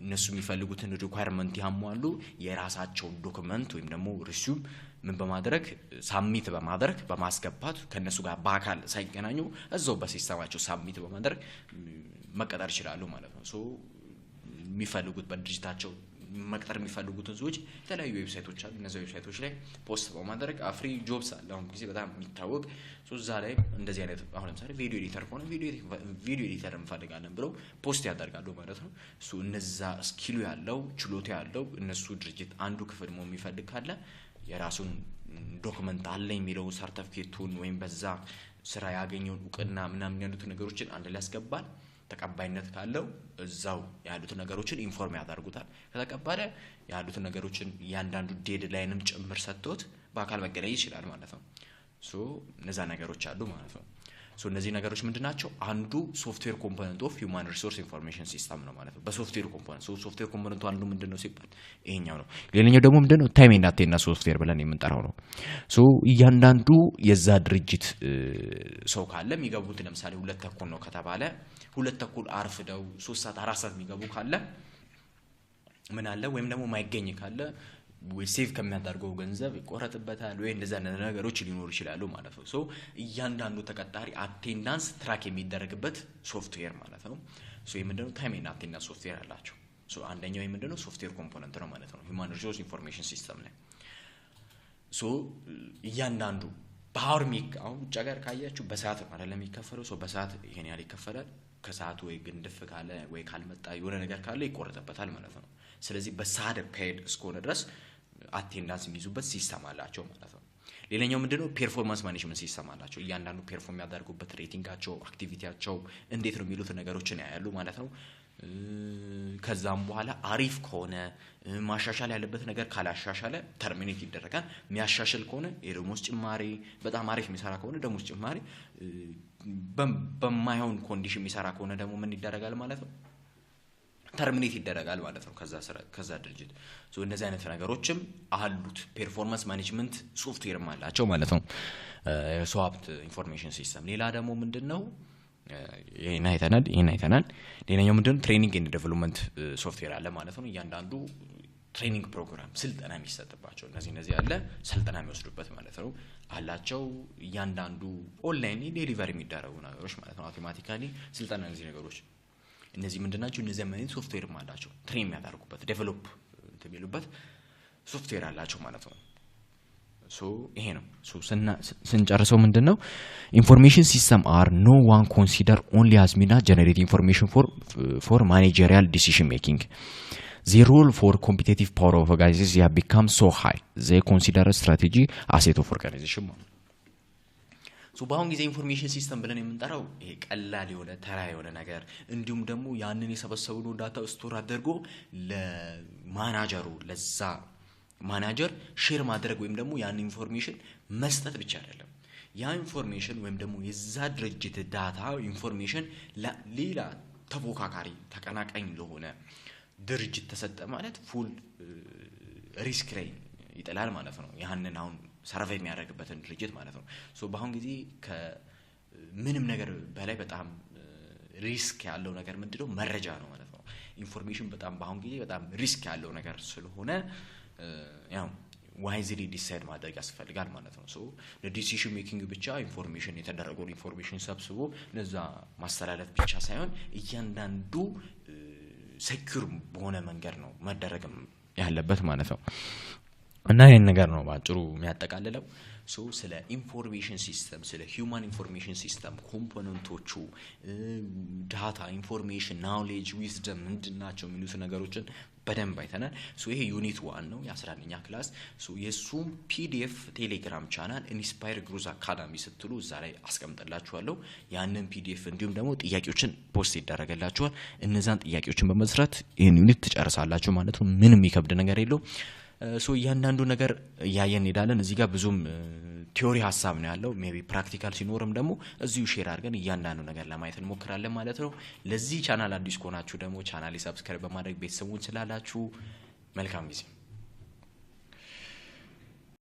እነሱ የሚፈልጉትን requirement ያሟሉ የራሳቸውን document ወይም ደግሞ resume ምን በማድረግ፣ submit በማድረግ፣ በማስገባት፣ ከእነሱ ጋር በአካል ሳይገናኙ እዛው በ system ኣቸው submit በማድረግ መቀጠር ይችላሉ ማለት ነው። So የሚፈልጉት፣ በድርጅታቸው መቅጠር የሚፈልጉትን ሰዎች የተለያዩ website ኦች አሉ። እነዚ website ኦች ላይ post በማድረግ፣ AfriJobs አለ አሁን ጊዜ በጣም የሚታወቅ። እዛ ላይ እንደዚህ አይነት፣ አሁን ለምሳሌ video editor ከሆነ video editor እንፈልጋለን ብለው post ያደርጋሉ ማለት ነው። እሱ እነዛ skill ኡ ያለው፣ ችሎታ ያለው፣ እነሱ ድርጅት አንዱ ክፍል መሆን የሚፈልግ ካለ የራሱን document አለ የሚለውን ሰርተፍኬቱን ወይም በዛ ስራ ያገኘውን እውቅና ምናምን ያሉትን ነገሮችን አንድ ላይ ያስገባል። ተቀባይነት ካለው እዛው ያሉትን ነገሮችን inform ያደርጉታል። ከተቀበለ ያሉትን ነገሮችን እያንዳንዱ deadline ም ጭምር ሰጥቶት በአካል መገናኘት ይችላል ማለት ነው። So እነዛ ነገሮች አሉ ማለት ነው። So እነዚህ ነገሮች ምንድን ናቸው? አንዱ software component of human resource information system ነው ማለት ነው። በ software component፣ software component ኡ አንዱ ምንድን ነው ሲባል ይሄኛው ነው። ሌላኛው ደግሞ ምንድን ነው? Time and attendance software ብለን የምንጠራው ነው። So እያንዳንዱ የዛ ድርጅት ሰው ካለ የሚገቡት ለምሳሌ 2:30 ነው ከተባለ 2:30 አርፍደው 3 ሰዓት፣ 4 ሰዓት የሚገቡ ካለ ምን አለ፣ ወይም ደግሞ ማይገኝ ካለ ወይ save ከሚያደርገው ገንዘብ ይቆረጥበታል ወይ እንደዛ ነገሮች ሊኖሩ ይችላሉ ማለት ነው። So እያንዳንዱ ተቀጣሪ attendance track የሚደረግበት ሶፍትዌር ማለት ነው። So የምንድነው? Time and attendance software አላቸው። So አንደኛው የምንድነው? Software component ነው ማለት ነው human resource information system ላይ። So እያንዳንዱ በ hour አሁን ውጭ ሀገር ካያችሁ በሰዓት ነው አይደለም የሚከፈለው? So በሰዓት ይሄን ያህል ይከፈላል። ከሰዓቱ ወይ ግንድፍ ካለ ወይ ካልመጣ፣ የሆነ ነገር ካለ ይቆረጥበታል ማለት ነው። ስለዚህ በሰዓት paid እስከሆነ ድረስ attendance የሚይዙበት system አላቸው ማለት ነው። ሌላኛው ምንድነው? Performance management system አላቸው። እያንዳንዱ perform የሚያደርጉበት rating ኣቸው፣ activity ያቸው እንዴት ነው የሚሉት ነገሮችን ያያሉ ማለት ነው። ከዛም በኋላ አሪፍ ከሆነ፣ ማሻሻል ያለበት ነገር ካላሻሻለ terminate ይደረጋል። የሚያሻሽል ከሆነ የደሞዝ ጭማሪ፣ በጣም አሪፍ የሚሰራ ከሆነ ደሞዝ ጭማሪ፣ በማይሆን condition የሚሰራ ከሆነ ደግሞ ምን ይደረጋል ማለት ነው? Terminate ይደረጋል ማለት ነው ከዛ ድርጅት። እነዚህ አይነት ነገሮችም አሉት። Performance management software ም አላቸው ማለት ነው። የሰው ሀብት information system። ሌላ ደግሞ ምንድን ነው? ይህን አይተናል፣ ይህን አይተናል። ሌላኛው ምንድን ነው? Training and development software አለ ማለት ነው። እያንዳንዱ training program፣ ስልጠና የሚሰጥባቸው እነዚህ ያለ ስልጠና የሚወስዱበት ማለት ነው አላቸው። እያንዳንዱ online deliver የሚደረጉ ነገሮች ማለት ነው። Automatically ስልጠና፣ እነዚህ ነገሮች እነዚህ ምንድን ናቸው? እነዚህ አይነት ሶፍትዌርም አላቸው። Train የሚያደርጉበት፣ develop የሚሉበት ሶፍትዌር አላቸው ማለት ነው። So ይሄ ነው። ስንጨርሰው ምንድን ነው? Information system are no one consider only as mean generate information for managerial decision making. The role for competitive power of organization have become so high they consider strategy asset of organization ማለት ነው። So በአሁን ጊዜ information system ብለን የምንጠራው ይሄ ቀላል የሆነ፣ ተራ የሆነ ነገር፣ እንዲሁም ደግሞ ያንን የሰበሰቡን data store አድርጎ ለማናጀሩ፣ ለዛ manager share ማድረግ ወይም ደግሞ ያን information መስጠት ብቻ አይደለም። ያ information ወይም ደግሞ የዛ ድርጅት data information ሌላ ተፎካካሪ፣ ተቀናቃኝ ለሆነ ድርጅት ተሰጠ ማለት full risk ላይ ይጥላል ማለት ነው። ያንን አሁን serve የሚያደርግበትን ድርጅት ማለት ነው። So በአሁን ጊዜ ከምንም ነገር በላይ በጣም risk ያለው ነገር ምንድነው? መረጃ ነው ማለት ነው። Information በጣም በአሁን ጊዜ በጣም risk ያለው ነገር ስለሆነ ያው wisely decide ማድረግ ያስፈልጋል ማለት ነው። So ለ decision making ብቻ information፣ የተደረገውን information ሰብስቦ ለዛ ማስተላለፍ ብቻ ሳይሆን እያንዳንዱ secure በሆነ መንገድ ነው መደረግም ያለበት ማለት ነው። እና ይህን ነገር ነው በአጭሩ የሚያጠቃልለው። So ስለ information system፣ ስለ human information system component ኦቹ፣ data፣ information፣ knowledge፣ wisdom ምንድን ናቸው የሚሉት ነገሮችን በደንብ አይተናል። So ይሄ unit 1 ነው የ11ኛ class። So የእሱም PDF ቴሌግራም channel Inspire Growth Academy ስትሉ እዛ ላይ አስቀምጥላችኋለሁ። ያንን PDF እንዲሁም ደግሞ ጥያቄዎችን post ይደረግላችኋል። እነዛን ጥያቄዎችን በመስራት ይህን unit ትጨርሳላችሁ ማለት ነው። ምንም የሚከብድ ነገር የለውም። So እያንዳንዱ ነገር እያየን እንሄዳለን። እዚህ ጋር ብዙም theory ሀሳብ ነው ያለው። Maybe practical ሲኖርም ደግሞ እዚሁ share አድርገን እያንዳንዱ ነገር ለማየት እንሞክራለን ማለት ነው። ለዚህ ቻናል አዲስ ከሆናችሁ ደግሞ channel subscribe በማድረግ ቤተሰቡን ስላላችሁ መልካም ጊዜ።